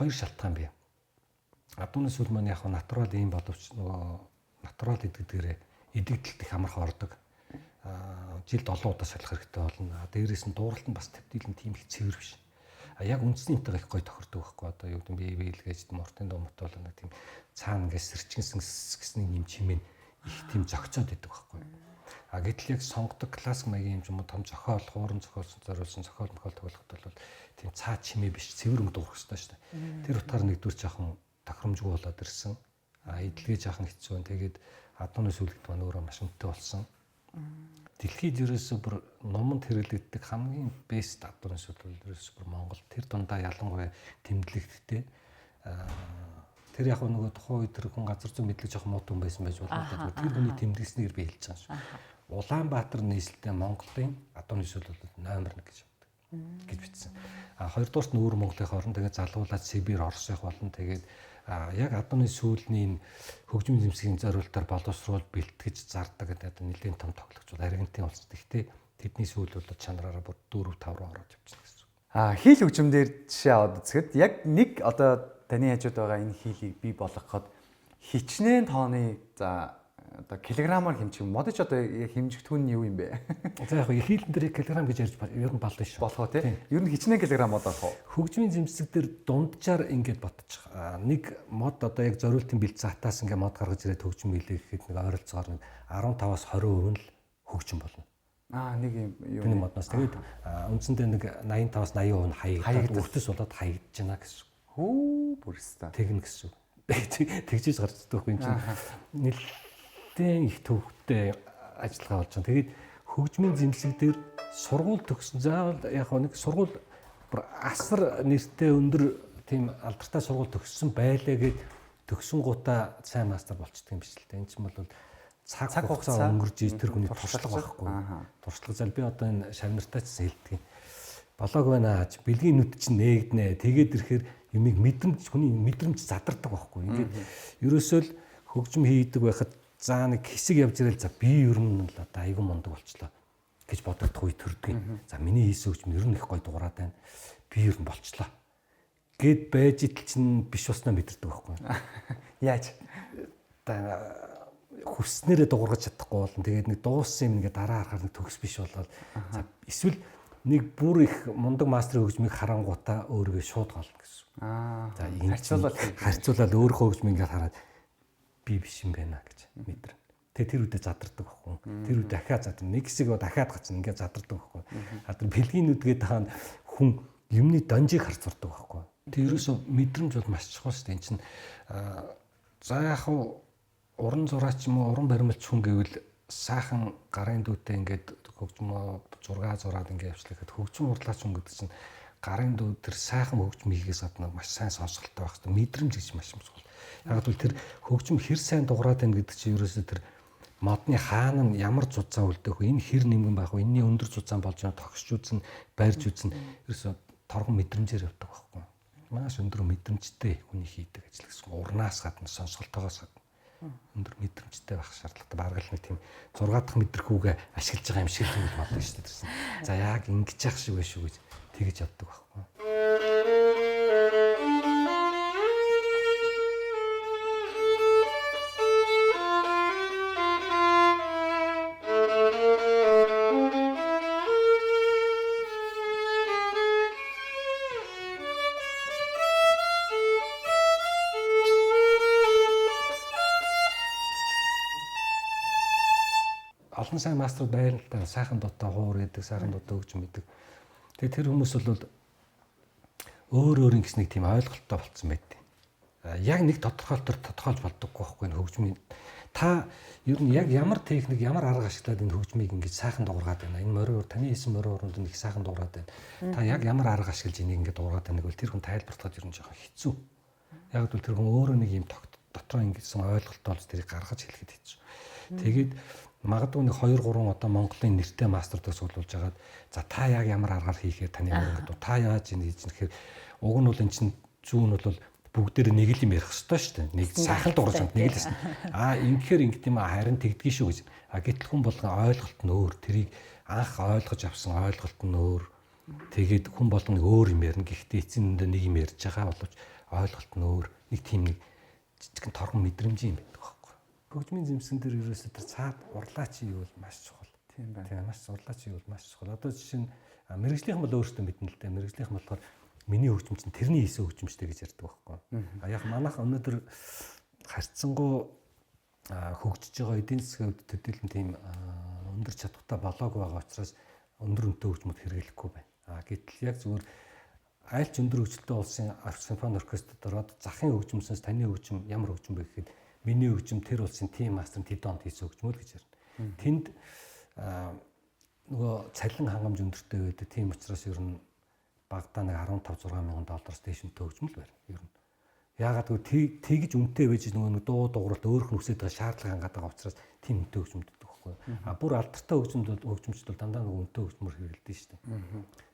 Хоёр шалтгаан бий. Адууны сүл маань яг натурал ийм боловч нөгөө натурал идэгдгээрээ идэгдэлт их амархан ордог. Жилд олон удаа солих хэрэгтэй болно. Дээрээс нь дууралт нь бас төвдөл нь тийм их цэвэр биш. Яг үндэсний юмтайгаа их гоё тохирдог байхгүй. Одоо юу гэдэг нь бие биелгээж муртын дуу мот бол нэг тийм цаана ингээд сэрчгэнсэн гэсний юм чимээ их тийм зохицоод идэг байхгүй. А гэтэл яг сонгодог классик маягийн юм ч юм уу том зохиол, хууран зохиолсон зориулсан зохиол мохиол тоглоход бол тийм цаа чимээ биш цэвэр өнгө дуурах хэрэгтэй шүү дээ. Тэр утгаар нэгдүгээр жоохон тохиромжгүй болоод ирсэн. А эдлэгээ жоохон хэцүү. Тэгээд адууны сүлэгт маань өөрөө маш үнэтэй болсон. Дэлхийд ерөөсөө бүр номонд хэрэглэгддэг хамгийн бест адууны сүл бол ерөөсөө бүр Монгол. Тэр дундаа ялангуяа тэмдэглэгддэг. Тэр яг нөгөө тухайн үед тэр хүн газар зүйн мэдлэг жоохон муу хүн байсан байж болно. Тэр хүний тэмдэглэснийг би хэлж байгаа шүү. Улаанбаатар нийслэлтэй Монголын адууны сүл бол номер 1 гэж боддог. гэж бичсэн. А хоёрдугаарт нь өвөр Монголын орн, тэгээд залгуулаад Сибирь, Орос их болно. Тэгээд яг адууны сүүлний энэ хөгжмийн зэмсгийн зориултаар боловсруул бэлтгэж зардаг гэдэг одоо нэлээд том тоглогч бол Аргентин улс. Гэхдээ тэдний сүүл бол чанараараа бүр 4 5 руу ороод явчихна гэсэн. Хийл хөгжим дээр жишээ аваад үзэхэд яг нэг одоо таны хажууд байгаа энэ хийлийг бий болгоход хичнээн тооны за одоо килограммаар хэмжих юм. Модч одоо яг хэмжигдэхүүн нь юу юм бэ? За яг хийлэн дээр килограмм гэж ярьж ер нь болно шүү. Болох уу тий? Ер нь хичнээн килограмм мод орох уу? Хөгжмийн зэмсэг дээр дунджаар ингээд ботчих. Нэг мод одоо яг зориултын бэлдсэн хатаас ингээд мод гаргаж ирээд хөгжим хийлээ гэхэд нэг ойролцоогоор нэг 15-аас 20% нь л хөгжим болно. Нэг юм юу. Тэний модноос тэгээд үндсэндээ нэг 85-аас 80% нь хаягдаад өртөс болоод хаягдж байна гэсэн. Хүү бүрстэ. Тэгнэ гэсэн. Тэгжиж гарч ирдэг юм чинь нэлээд их төвхтэй ажиллагаа болж байгаа. Тэгээд хөгжмийн зэмсэг дээр сургууль төгсөн. Заавал яг нэг сургууль бүр асар нэртэй өндөр тийм алдартай сургууль төгссөн байлаа гэд төгсөн гутаа сайн мастер болчдөг юм биш л дээ. Энэ чинь бол цаг хугацаа өнгөрж тэр хүний туршлага байхгүй. Туршлага зал би одоо энэ шавнартаа ч хэлдэг юм. Болоог байна чи бэлгийн нүд чинь нээгднэ. Тэгээд ирэхээр юмыг мэдрэмж хүний мэдрэмж задардаг байхгүй. Ингээд ерөөсөө л хөгжим хийдэг байхад за нэг хэсэг явж ирэл за би ер нь л одоо айгүй мундаг болчлоо гэж бодогдох үе төрдөг юм. За миний хийсэн хөгжим ер нь их гоё дуурайд байна. Би ер нь болчлоо гэд байж итл чинь биш болсноо мэдэрдэг байхгүй. Яаж? Хүснээрээ дуургаж чадахгүй болно. Тэгээд нэг дууссан юм ингээд дараа харахаар нэг төгс биш болоод за эсвэл нэг бүр их мундаг мастерын хөгжмийг харангуутаа өөрийгөө шууд голно гэсэн. За харьцуулаад харьцуулаад өөрийнхөө хөгжмийг ингээд хараад би биш юм байна гэж мэдэрнэ. Тэгээ тэр үедээ задардаг байхгүй. Тэр үед дахиад задарна. Нэг хэсэг дахиад гацна ингээд задардаг байхгүй. А тэр бэлгийн нүдгээд тахан хүн юмны донжийг харж сурдаг байхгүй. Тэр ерөөсөө мэдрэмж бол маш чухал шүү дээ. Энд чинь за яг хуу уран зураач юм уу уран баримлч хүн гэвэл сайхан гарын дүүтэй ингээд хөгжмөө зургаа зураад ингээд явчлахад хөгжим урлаач хүн гэдэг чинь гарын дүү тэр сайхан хөгжим хийхээс гадна маш сайн сонсголтой байх хэрэгтэй. Мэдрэмж гэж маш чухал. Яг л тэр хөгжим хэр сайн дуграад байна гэдэг чинь ерөөсөө тэр модны хаана нь ямар зузаан үлдэх вэ? Энэ хэр нэмгэн байх вэ? Энэний өндөр зузаан болж байгаа тогсч үзэн, барьж үзэн ерөөсөө торгон мэдрэмжээр явдаг байхгүй. Маш өндөр мэдрэмжтэй хүний хийдэг ажил гэсэн. Урнаас гадна сонсголтойгоос гадна өндөр мэдрэмжтэй байх шаардлагатай. Бараг л нэг тийм 6 дахь мэдрэхүүгээ ашиглаж байгаа юм шиг л боддог шүү дээ. За яг ингэж яах шиг байх шүү гэж тэгэж явдаг байхгүй. Олон сайн мастерууд байна л да. Сайхан дуутай хуур гэдэг, сайхан дуутай хөгжим гэдэг. Тэгээ тэр хүмүүс бол өөр өөр ингэс нэг тийм ойлголттой болцсон байт. Яг нэг тодорхойлолтоор тодорхойлж болдоггүй байхгүй энэ хөгжмийн. Та ер нь яг ямар техник, ямар арга ашиглаад энэ хөгжмийг ингэж сайхан дуурайд байна. Энэ морин уур, таны хийсэн морин ууранд их сайхан дуурайд байна. Та яг ямар арга ашиглаж энийг ингэж дуурайд байна гэвэл тэр хүн тайлбарлахад ер нь жоохон хэцүү. Яг л тэр хүн өөрөө нэг юм дотроо ингэсэн ойлголт болж тэрийг гаргаж хэлэхэд хэцүү. Тэгээд магадгүй нэг 2 3 одоо Монголын нэртэй мастердыг суулгуулж агаад за та яг ямар аргаар хийхээр таны мөрөнгө дуу та яаж энэ хийж нэхэр уг нь бол эн чинь зүүн нь бол бүгдээр нэг л юм ярих ёстой шүү дээ. Нэг сайхан дуурж юм нэг л юм. Аа ингэхээр ингэт юм харин тэгдгийг шүү гэж. А гэтэл хүн болгон ойлголт нь өөр. Тэрийг анх ойлгож авсан ойлголт нь өөр. Тэгээд хүн болгон нэг өөр юм ярина. Гэхдээ эцсийн үндэ нэг юм ярьж байгаа боловч ойлголт нь өөр. Нэг тийм нэг жижигэн торгон мэдрэмж юм байдаг байхгүй. Хөгжмийн зэмсгэн дээр ерөөсөө тэр цаад урлаач юу бол маш чухал. Тийм байна. Тийм маш урлаач юу бол маш чухал. Одоо жишээ нь мэргэжлийнхэн бол өөрсдөө мэднэ л дээ. Мэргэжлийнхэн болохоор миний хөгжим чинь тэрний хийсэн хөгжимчтэй гэж ярьдаг байхгүй. А яг манайх өнөөдөр харьцангуй хөгжиж байгаа эдийн засгийн хувьд төдийлөн тийм өндөр чадвартай болоогүй байгаа учраас өндөр үнэтэй хөгжмөд хэрэглэхгүй байна. А гэтэл яг зүгээр аль ч өндөр хөгжилтэй улсын симфони оркестрт ороод захын хөгжимсээс таны хөгжим ямар хөгжим бэ гэхэд миний хөгжим тэр улсын тим мастер тэд онд хийсэн хөгжмөл гэж ярина. Тэнд нөгөө цалин хангамж өндөртэй байдаг. Тийм учраас ер нь багадаа нэг 15 6 мянган доллараас дээш үнэтэй хөгжмөл барина. Ер нь. Яагаад гэвэл тэгж үнэтэй байж нөгөө нэг дуу дууралт өөрөх нь үсээд байгаа шаардлага хангаад байгаа учраас тийм үнэтэй хөгжмөд өгдөг байхгүй. А бүр алдартай хөгжмөд хөгжмөчд бол дандаа нөгөө үнэтэй хөгжмөр хэрэглэдэг шүү дээ.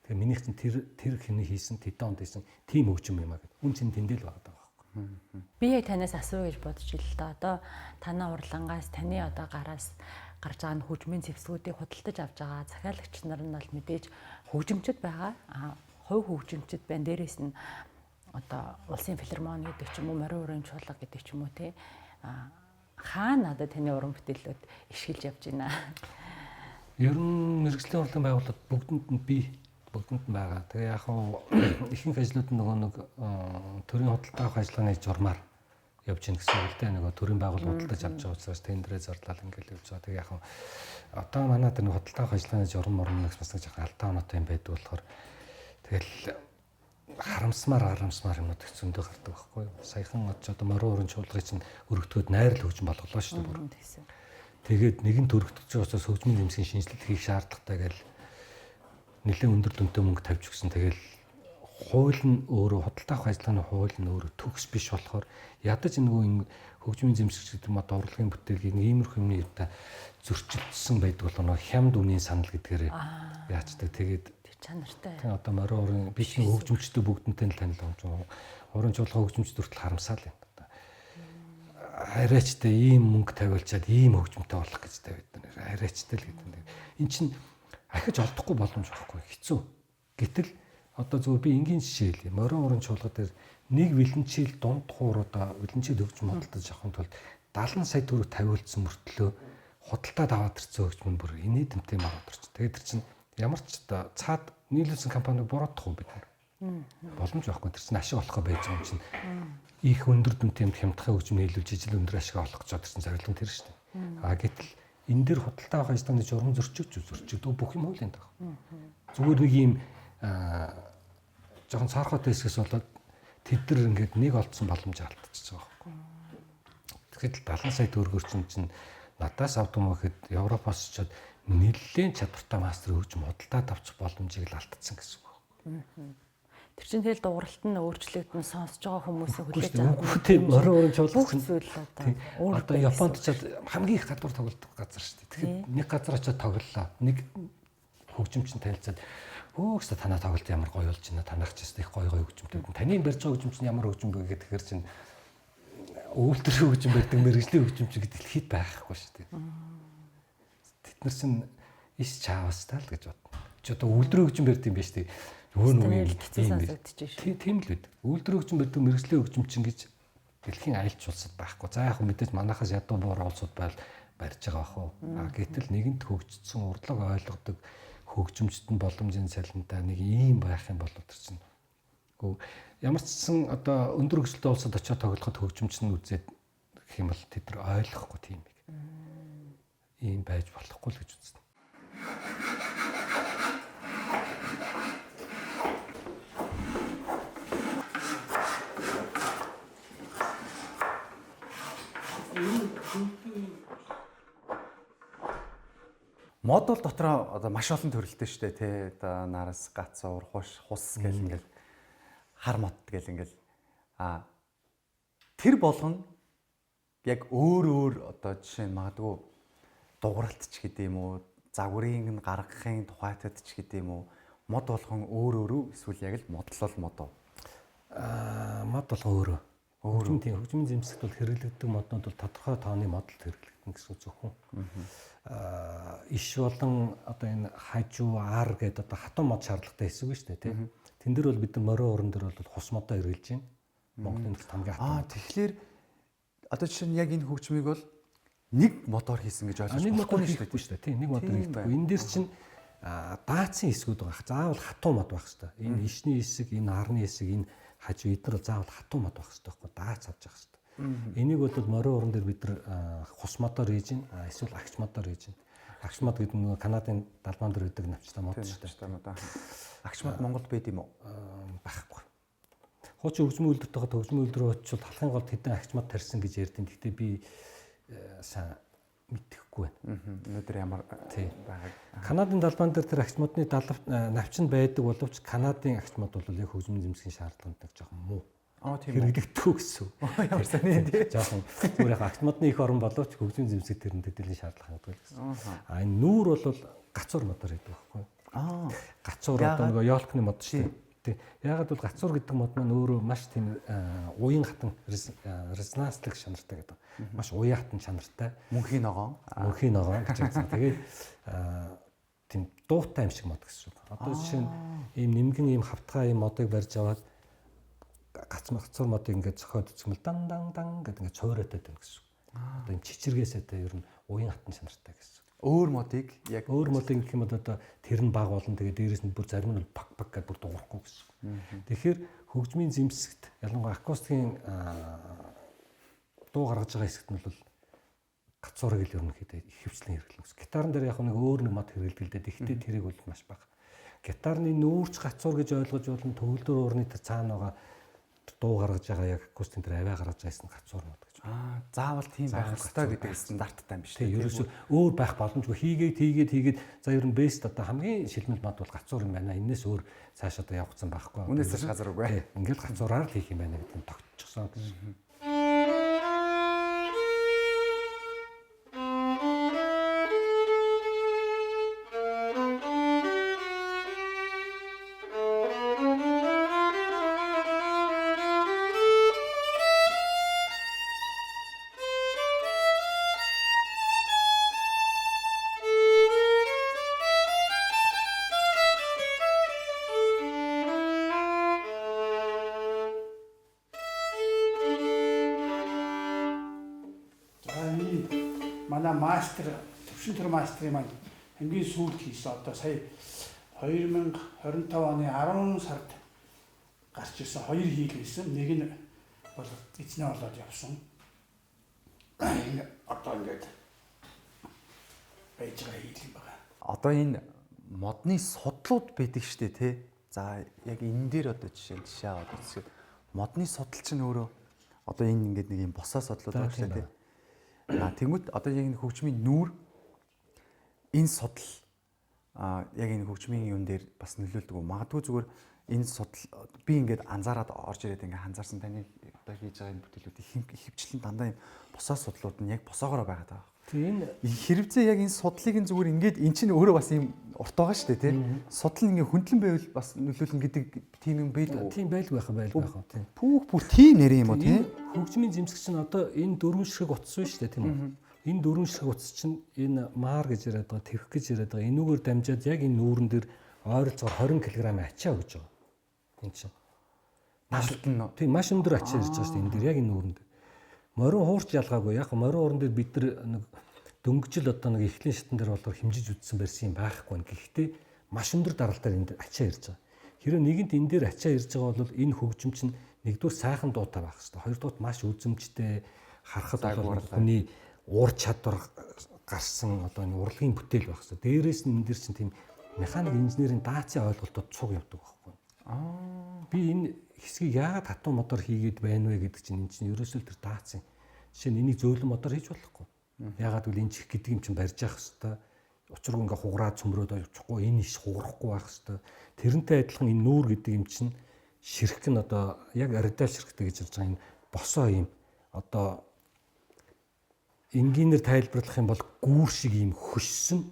Тэгээ минийх чинь тэр хэмний хийсэн, тэдэн онд хийсэн тийм хөгжим юм а гэд. Үн цэн тэндэл байгаа даа байхгүй. Би яг танаас асуу гэж бодож ил л да. Одоо танаа урлангаас таны одоо гараас гарч байгаа нь хөгжмийн зэвсгүүдийг худалдаж авч байгаа захиалагч нар нь бол мэдээж хөгжимчд байгаа. А хувь хөгжимчд байна. Дээрээс нь одоо улсын филармони гэдэг ч юм уу, морин урын чуулга гэдэг ч юм уу те. А хаана одоо таны уран бүтээлүүд ишгэлж явж байна? Ер нь мэргэжлийн урлагийн байгууллагад бүгдэнд нь би бүгдэнд нь байгаа. Тэгээ яг хав ихэнх ажлууд нь нөгөө нэг төрийн худалдаа авах ажиллагааны журмаар явж гин гэсэн үг л дээ. Нөгөө төрийн байгууллага худалдаж авч байгаа учраас тендерээ зарлал ингээл явж байгаа. Тэгээ яг хав одоо манай тэр нэг худалдаа авах ажиллагааны журам мурам нэг бас нэг жоохон алдаа оноотой юм байдаг болохоор тэгэл харамсмаар юмнууд их зөндөө гардаг байхгүй юу. Саяхан одоо морин уран чуулгыг чинь өргөтгөөд найрал хөгжим болголоо шүү дээ бүр. Тэгээд нэгэн төрөгдөж байгаа учраас хөгжмийн зэмсгийн шинжилэл хийх шаардлагатай гэл нэлээд өндөр дүнтэй мөнгө тавьж өгсөн. Тэгэл хууль нь өөрөө худалдаа авах ажиллагааны хууль нь өөрөө төгс биш болохоор ядаж нөгөө юм хөгжмийн зэмсэг гэдэг юм одоо урлагийн бүтээлгийг нэг иймэрхүү юмны юутай зөрчилдсөн байдаг бол нөгөө хямд үнийн санал гэдгээр яачдаг. Тэгээд чанартай. Тийм одоо морин уран биш хөгжимчтэй бүгдэнтэй л танил юм чинь. Уран чуулга хөгжимчд хүртэл харамсаал юм. Одоо арайчтай ийм мөнгө тавиулчаад ийм хөгжимтэй болох гэж тавиад байна. Арайчтай л гэдэг. Эн чинь ахиж олдохгүй боломж байхгүй хэцүү. Гэтэл одоо зөв би энгийн жишээ хэлье. Морин уран чуулга дээр нэг вэлэнчил дунд хуур одоо вэлэнчил хөгжим худалдаж авахын тулд 70 сая төгрөг тавиулсан мөртлөө худалдаад аваад ирсэн хөгжим нь бүр инээдэмтэй мараад орч. Тэгээд тэр чинь ямар ч одоо цаад нийлүүлсэн компаниг буруутгах уу бид нар. Боломж байхгүй. Тэр чинь ашиг олохгүй байж байгаа юм чинь их өндөр дүнтэй юм хямдхан хөгжим нийлүүлж ижил өндөр ашиг олох гэж тэр чинь зорилго нь тэр шүү дээ. А гэтэл энэ дэр худалдаа авах ажиллагааны журам зөрчигдөө бүх юм хуулийн дагуу. Зүгээр нэг юм жоохон цаархаатай хэсгээс болоод тэд нар ингээд нэг олдсон боломж алдчихж байгаа байхгүй. Тэгэхэд л 70 сая төгрөгөөр чинь надаас авдаг юм гэхэд Европоос очиод нэлээд чадвартай мастер хөгжим худалдаад авчих боломжийг л алдсан гэсэн үг байхгүй. Тэр чинь тэгэл дууралт нь өөрчлөгдөн сонсож байгаа хүмүүсийн хүлээж авах. Тийм морин уран чуулга бүх зүйл одоо өөр одоо Японд ч хамгийн их гадуур тоглодог газар шүү дээ. Тэгэхээр нэг газар очиод тоглолоо. Нэг хөгжимчин танилцаад хөөхсө танаа тоглолт ямар гоё болж байна. Танах ч их гоё гоё хөгжимтэй. Таны барьж байгаа хөгжим чинь ямар хөгжим бэ гэхээр чинь өвөлтөр хөгжим барьдаг мэрэгжлийн хөгжим чинь гэдэг дэлхийд байхгүй шүү дээ. Тэд нар чинь иш чаавастай л гэж бодно. Чи одоо өвөлдрөө хөгжим барьд юм биш үү? Нөгөө нэг юм хэцүү. Тийм л байдаг. Үйлдвэр хөгжим барьдаг мэрэгжлийн хөгжим чинь гэж дэлхийн айлч улсад байхгүй. За яг мэдээж манайхаас ядуу буур улсууд байл барьж байгаа бах уу. А гэтэл нэгэнт хөгжсөн урлаг ойлгодог хөгжимчд нь боломжийн цалинтай нэг ийм байх юм бол тэр чинь. Гэхдээ ямар ч сан одоо өндөр хөгжилтэй улсад очиод тоглоход хөгжимч нь үзээд гэх юм бол тэд нар ойлгохгүй тийм юм. Ийм байж болохгүй л гэж үзнэ. Мод бол дотроо одоо маш олон төрөлтэй шүү дээ тий. Одоо нарас, гацуур, хуш, хус гэл ингээл хар мод гэл ингээл тэр болгон яг өөр өөр одоо жишээ нь магадгүй дугралт ч гэдэг юм уу, загварын нь гаргахын тухайтад ч гэдэг юм уу, мод болгон өөр өөрөө эсвэл яг л модлол мод уу? Мод болгон өөрөө. Хөгжим тийм хөгжмийн зэмсэгт бол хэрэглэгддэг моднууд бол тодорхой тооны модалд хэрэглэгдэнэ гэсэн зөвхөн. Иш болон одоо энэ хажуу ар гэдэг одоо хатуу мод шаардлагатай хэсэг нь шүү дээ тийм. Тэн дээр бол бид нар морин уран дээр бол хус модоо хэрэглэж байна. Монголын нөхцөлд хамгийн хатуу. Тэгэхээр одоо жишээ нь яг энэ хөгжмийг бол нэг модоор хийсэн гэж ойлгож болохгүй шүү дээ тийм. Нэг модоор хийдэггүй. Энэ дээр чинь даацын хэсгүүд байгаа. Заавал хатуу мод байх хэрэгтэй. Энэ ишний хэсэг, энэ арны хэсэг, энэ хажуу эдгээр бол заавал хатуу мод байх хэрэгтэй байхгүй, даац авч явах хэрэгтэй. Энийг бол морин уран дээр бид нар хус модоор хийж байна, эсвэл агч модоор хийж байна. Агч мод гэдэг нь нөгөө Канадын далбаан дээр байдаг навчтай мод шүү дээ. Агч мод Монголд байд юм уу? Байхгүй. Хуучин хөгжмийн үйлдвэрт байхад хөгжмийн үйлдвэр очивол халахын голд хэдэн агч мод тарьсан гэж ярьдیں۔ Гэхдээ би сайн мэдэхгүй байна. Өнөөдөр ямар байгааг. Канадын далбаан дээр тэр агч модны навчин байдаг боловч Канадын агч мод бол яг хөгжмийн зэмсгийн шаардлаганд нэг жоохон муу. Тийм хэрэглэгдэхгүй гэсэн. Ямар сони тийм. Жоохон зүгээр яг агч модны их орон боловч хөгжмийн зэмсэг тэр нь төдийлөн шаардлага хангадгүй гэсэн. А энэ нүүр бол гацуур модоор хийдэг байхгүй. Гацуур одоо нөгөө ёлкны мод шүү дээ. Тий. Яагаад бол гацуур гэдэг мод маань өөрөө маш тийм уян хатан резонанслаг чанартай гэдэг. Маш уян хатан чанартай. Мөнхийн ногоон. Мөнхийн ногоон гэж хэлсэн. Тэгээд тийм дуутай юм шиг мод гэсэн үг. Одоо жишээ нь ийм нэмгэн ийм хавтгай ийм модыг барьж аваад гацуур модыг ингээд зохиод үзэх юм бол дан дан дан гэдэг ингээд цойроотой байна гэсэн үг. Одоо ийм чичиргээсээ ер нь уян хатан чанартай гэсэн. Өөр модыг яг өөр модыг гэх юм бол одоо тэр нь баг болно, тэгээд дээрэс нь бүр зарим нь пак пак гэдээ бүр дуурахгүй гэсэн. Тэгэхээр хөгжмийн зэмсэгт ялангуяа акустикийн дуу гаргаж байгаа хэсэгт нь бол гацуурыг л ерөнхийдөө их хвчлэн хэрэглэнэ гэсэн. Гитарн дээр яг нэг өөр нэг мод хэрэглэдэг л дээ. Тэгэхдээ тэрийг бол маш бага. Гитарны нүүрч гацуур гэж ойлгож болно, төгөлдөр уурны тэр цаана байгаа дуу гаргаж байгаа яг акустикийн тэр авиа гаргаж байсан гацуур мод гэж. Заавал тийм байх ёстой гэдэг стандарттай юм биш үү? Ерөөсөө өөр байх боломжгүй. Хийгээд хийгээд за ер нь бест одоо хамгийн шилмэл мод бол гацуур юм байна. Энээс өөр цааш одоо явагдсан байхгүй. Үнээс цааш газар үгүй. Ингээл гацуураар л хийх юм байна гэдэг нь тогтчихсон гэсэн. Манай мастер, төвшин төр мастрын маань хамгийн сүүлд хийсэн одоо сая 2025 оны 10 сард гарч ирсэн хоёр хийл хийсэн. Нэг нь бол эзнээ болоод явсан. Энэ одоо ингээд байж байгаа хийл юм байна. Одоо энэ модны судлууд байдаг штэ тий. За яг энэ дээр одоо жишээ аваад үзэхэд модны судал чинь өөрөө одоо энэ ингээд нэг юм босоо судлууд байгаа штэ тий. Тэнгүүт одоо яг энэ хөгжмийн нүүр энэ судал яг энэ хөгжмийн юм дээр бас нөлөөлдөг үү? Магадгүй зүгээр энэ судал би ингээд анзаараад орж ирээд ингээд анзаарсан таны одоо хийж байгаа энэ бүтээлүүдийн хөвчлэн дандаа юм босоо судлууд нь яг босоогоороо байгаад байгаа. Тийм энэ хэрвээ яг энэ судлыг нь зүгээр ингээд эн чинь өөрөө бас юм урт байгаа шүү дээ тий. Судал нь ингээд хөндлөн байвал бас нөлөөлнө гэдэг тийм юм байдаг уу? Тийм байлгүй байх байлгүй байх. Тийм. Пүүх бүр тийм нэр юм уу тий? Хөгжмийн зэмсэг чинь одоо энэ дөрвөн ширхэг утас байна шүү дээ тийм үү? Энэ дөрвөн ширхэг утас чинь энэ маар гэж яриад байгаа, тэвх гэж яриад байгаа. Энүүгээр дамжаад яг энэ нүүрэн дээр ойролцоогоор 20 кг ачаа өгж байгаа. Энэ чинь Нашлт нь тийм маш өндөр ачаа ирж байгаа шүү дээ энэ дээр яг энэ нүүрэн дээр. Морин хуурч ялгаагүй. Яг морин хуурн дээр бид нар нэг дөнгөжл одоо нэг эхлэн шатан дээр болохоор хэмжиж үтсэн барьсан юм байхгүй. Гэхдээ маш өндөр даралтаар энд ачаа ирж байгаа. Хэрвээ нэгэнт энэ дээр ачаа ирж байгаа бол энэ хөгжим чинь нэгдүгээр сайхан дуутай байх хэвээр. Хоёрдугаар маш үзэмжтэй харахад бол хүний уур чадвар гарсан одоо энэ урлагийн бүтээл байх хэвээр. Дээрээс нь энэ дэр чинь тийм механик инженерийн даацын ойлголтууд цуг явдаг байхгүй. Би энэ хэсгийг яагаад хатуу модоор хийгээд байна вэ гэдэг чинь энэ чинь ерөөсөө тэр даацын. Жишээ нь энийг зөөлөн модоор хийж болохгүй. Яагаад гэвэл энэ чих гэдэг юм чинь барьж явах хэвээр. Учиргүй ингээ хугараад цөмрөөд явчихгүй, энэ иш хугарахгүй байх хэвээр. Тэрнтэй адилхан энэ нүүр гэдэг юм чинь ширхэг нь одоо яг аридал ширхэгтэй гэж ярьж байгаа энэ босоо юм одоо энгийнээр тайлбарлах юм бол гүүр шиг юм хөшсөн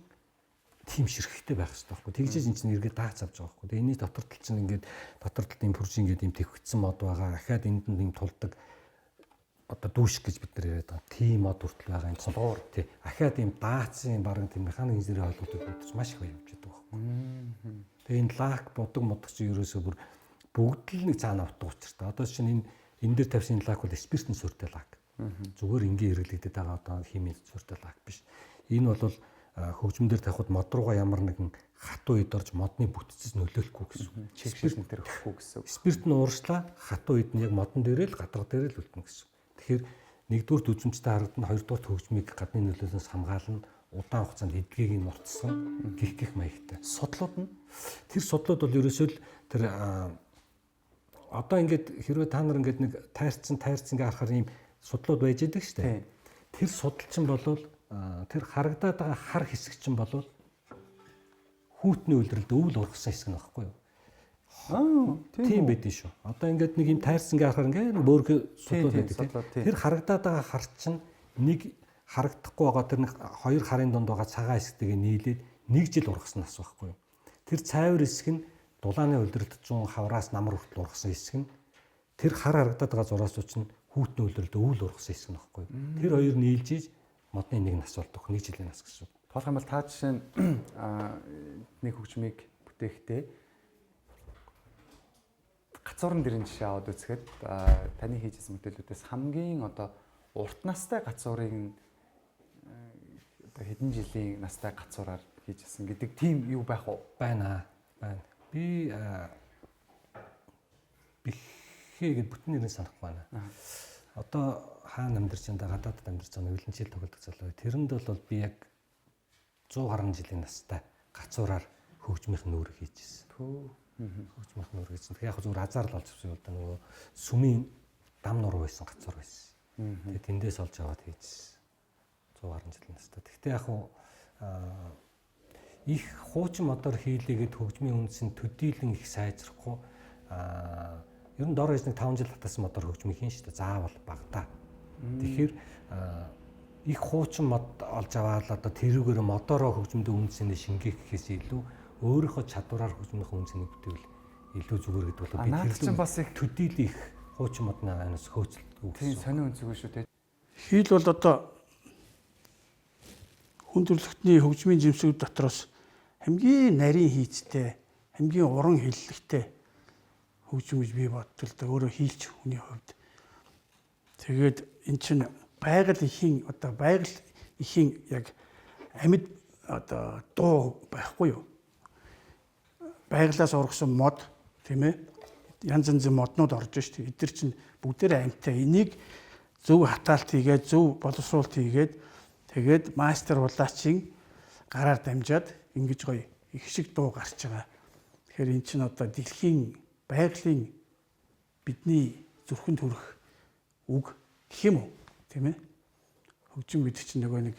тийм ширхэгтэй байх хэрэгтэй байхгүй. Тэгжээж эн чинь эргээд даац авч байгаа байхгүй. Тэгээ энэний дотор тал чинь ингээд дотор талд юм пүржин ингээд юм тэвхэгдсэн мод байгаа. Ахаад энд нь юм тулдаг одоо дүүших гэж бид нар яриад байгаа. Тийм мод хүртэл байгаа юм. Тулгуур. Тий. Ахаад юм даацын бараг тийм механик инженерийн ойлголтууд бодож маш их явж байдаг байхгүй. Тэгээ энэ лак будаг мудаг чи ерөөсөө бүр бүгд л нэг цаана утга учиртай. Одоо чинь энэ энэ дээр тавьсан лак бол спиртэн суурьтай лак. Зүгээр энгийн хэрэглэгдээд байгаа одоо химийн суурьтай лак биш. Энэ бол хөгжмөн дээр тавихад мод руугаа ямар нэгэн хатуу эд орж модны бүтцэс нөлөөлөхгүй гэсэн үг. Чигшил энэ төр өгөхгүй гэсэн үг. Спирт нь ууршлаа, хатуу эд нь яг модон дээрээ л гадраг дээрээ л үлдэнэ гэсэн үг. Тэгэхээр нэгдүгээр үзэмжтэй харагдана, хоёрдугаар хөгжмийг гадны нөлөөлөөс хамгаална, удаан хугацаанд эдгээг нь нурцсан гих гих маягтай. Судлууд нь тэр судлууд бол ерөөсөө л тэр одоо ингээд хэрвээ та нар ингээд нэг тайрцсан ингээ харахаар ийм судлууд байж идэг шүү дээ. Тэр судал чинь болвол тэр харагдаад байгаа хар хэсэг чинь болвол хүүтний үйлрэлд өвөл ургасан хэсэг нь багхгүй юу? Тийм байдэн шүү. Одоо ингээд нэг юм тайрсан ингээ харахаар ингээ бөөрхө судлууд байдаг. Тэр харагдаад байгаа хар чинь нэг харагдахгүй байгаа тэр нэг хоёр харын дунд байгаа цагаан хэсэгтэйгээ нийлээд нэг жил ургасан нас багхгүй юу? Тэр цайвар хэсэг нь дулааны улиралд 100 хавраас намар хүртэл ургасан хэсэг нь тэр хар харагдаад байгаа зураасууд чинь хүүтний улиралд өвөл ургасан хэсэг нь баггүй. Тэр хоёр нийлж иж модны нэг нас болдог. Нэг жилийн нас гэсэн үг. Тоолох юм бол та жишээ нь нэг хөгжмийг бүтээхдээ гацуурн дэрэн жишээ аваад үзэхэд таны хийж исэн бүтээлүүдээс хамгийн одоо урт настай гацуурыг одоо хэдэн жилийн настай гацуураар хийж исэн гэдэг тийм юу байх уу? Байна. Байна. Би бэхээ гэд бүтэн нэрийг санахгүй байна. Одоо хаана амьдарч байна, гадаадд амьдарч байгаа виолончел тоглодог залуу. Тэрэнд бол би яг 100 гаруй жилийн настай гацуураар хөгжмийнх нь нүрийг хийж ирсэн. Хөгжмийнх нь нүрийг хийсэн. Тэгэхээр яг зүгээр азар л олж авсан юм л да, нөгөө сүмийн дам нуруу байсан гацуур байсан. Тэгээд тэндээс олж аваад хийжсэн. 100 гаруй жилийн настай. Гэхдээ яг их хуучин модоор хийлээгээд хөгжмийн үндэс нь төдийлөн их сайжрахгүй, ер нь дор хаяж нэг 5 жил татсан модоор хөгжмийн хийн шүү дээ. Заавал багадаа. Тэгэхээр их хуучин мод олж аваад одоо тэрүүгээр модоороо хөгжмөдөө үндэсний шингээх гэхээс илүү өөрийнхөө чадвараар хөгжмийнхөө үндэснийг бүтээвэл илүү зүгээр гэдэг бол би тэр чинь бас их төдийл их хуучин модны анаас хөөцөлддөг. Тийм сонио үнцгүй шүү дээ. Хийл бол одоо хүн төрөлхтний хөгжмийн жимсүүд дотроос хамгийн нарийн хийцтэй, хамгийн уран хэллэгтэй хөгжим гэж би боддог л да, өөрөө хийлч хүний хувьд. Тэгээд эн чинь байгаль ихийн одоо байгаль ихийн яг амьд одоо дуу байхгүй юу? Байгалаас ургасан мод, тийм ээ? Янз янзын моднууд орж шүү дээ. Эдгээр чинь бүгдээрээ амьтай. Энийг зөв хатаалт хийгээд, зөв боловсруулалт хийгээд, тэгээд мастер улаачийн гараар дамжаад ингэж гоё их шиг дуу гарч байгаа. Тэгэхээр эн чинь одоо дэлхийн байгалийн бидний зүрхэнд хүрэх үг гэх юм уу? Тийм ээ? Хөгжим гэдэг чинь нөгөө нэг